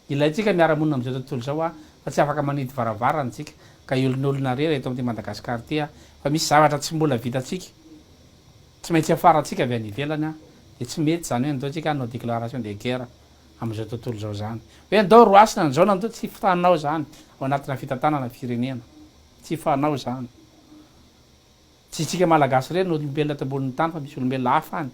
Ilaintsika miara-monina amin'izao tontolo izao a, fa tsy afaka manidy varavarana isika ka hiolonolona irery eto amin'ity Madagasikara ity a, fa misy zavatra tsy mbola vitantsika. Tsy maintsy hiafarantsika avy any ivelany an, dia tsy mety izany hoe andao tsika hanao déclaration de guerre amin'izao tontolo izao izany. Hoe andao roasina an'izao na andao, tsy fanao izany ao anatina fitantanana firenena. Tsy fanao izany. Tsy isika Malagasy irery no olombelona eto ambonin'ny tany fa misy olombelona hafa any.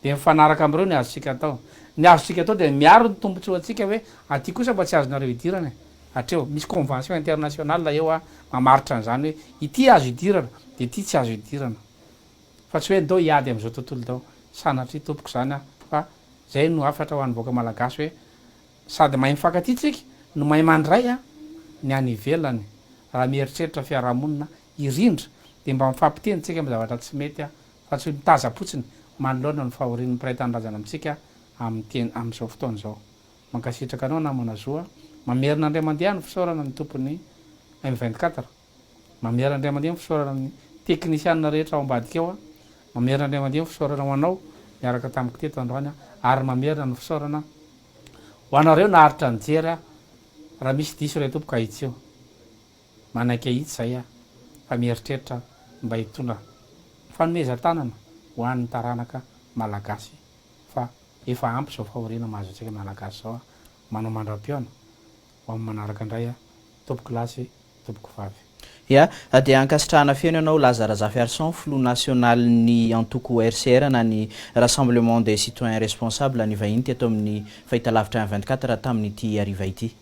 Dia mifanaraka amin'ireo ny azontsika atao. Ny azontsika atao dia miaro ny tombotsoantsika hoe aty kosa mba tsy azonareo idirana e. Hatreo. Misy convention internationale eo an, mamaritra an'izany hoe ity azo idirana dia ity tsy azo idirana. Fa tsy hoe ndao hiady amin'izao tontolo izao. Sanatria tompoko izany an! Fa izay no hafatra ho an'ny vahoaka malagasy hoe sady mahay mifankatia tsika no mahay mandray an ny any ivelany. Raha mieritreritra fiarahamonina hirindra dia mba mifampiteny tsika amin'ny zavatra tsy mety an! Fa tsy hoe mitazam-potsiny. manoloana ny fahorian'ny mpiray tanindrazana amintsika amin'ny amin'izao fotoana izao. Mankasitraka anao namana Zo a! Mamerina indray mandeha ny fisaorana ny tompon'ny M 24. Mamerina indray mandeha ny fisaorana ny teknisianina rehetra ao ambadika ao a! Mamerina indray mandeha ny fisaorana ho anao niaraka tamiko teto androany a! Ary mamerina ny fisaorana ho anareo naharitra nijery a! Raha misy diso re tompoko ahitsio. Manaiky ahitsy izay aho fa mieritreritra mba hitondra fanomezan-tanana ho an'ny taranaka Malagasy fa efa ampy izao fahoriana mahazo antsika Malagasy izao a! Manao mandra-pihaona ho amin'ny manaraka indray a! Tompoko lahy sy tompoko vavy. Ya, dia ankasitrahana feno ianao Laza Razafiarison, filoha nasionalin'ny antoko RCR na ny Rassemblement des Citoyens Responsables nivahiny teto amin'ny fahitalavitra un 24 tamin'ity hariva ity.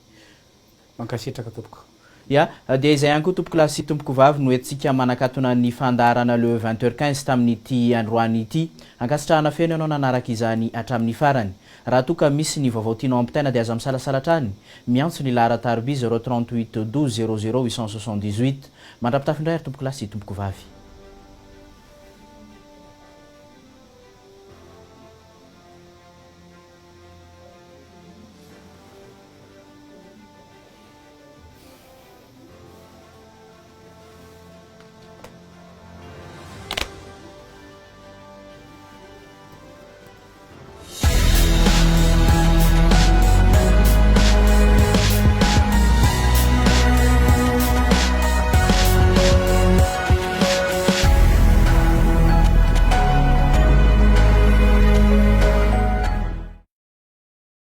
Mankasitraka tompoko. Ya, dia izay ihany koa tompokolahy sy tompokovavy no entintsika manakatona ny fandaharana le 20 heures 15 tamin'ity androany ity. Ankasitrahana feno ianao nanaraka izany hatramin'ny farany. Raha toa ka misy ny vaovao tianao ampitaina dia aza misalasala hatrany miantso ny laharan-tariby 0 38 12 00 878. Mandra-pitafy indray ary tompokolahy sy tompokovavy.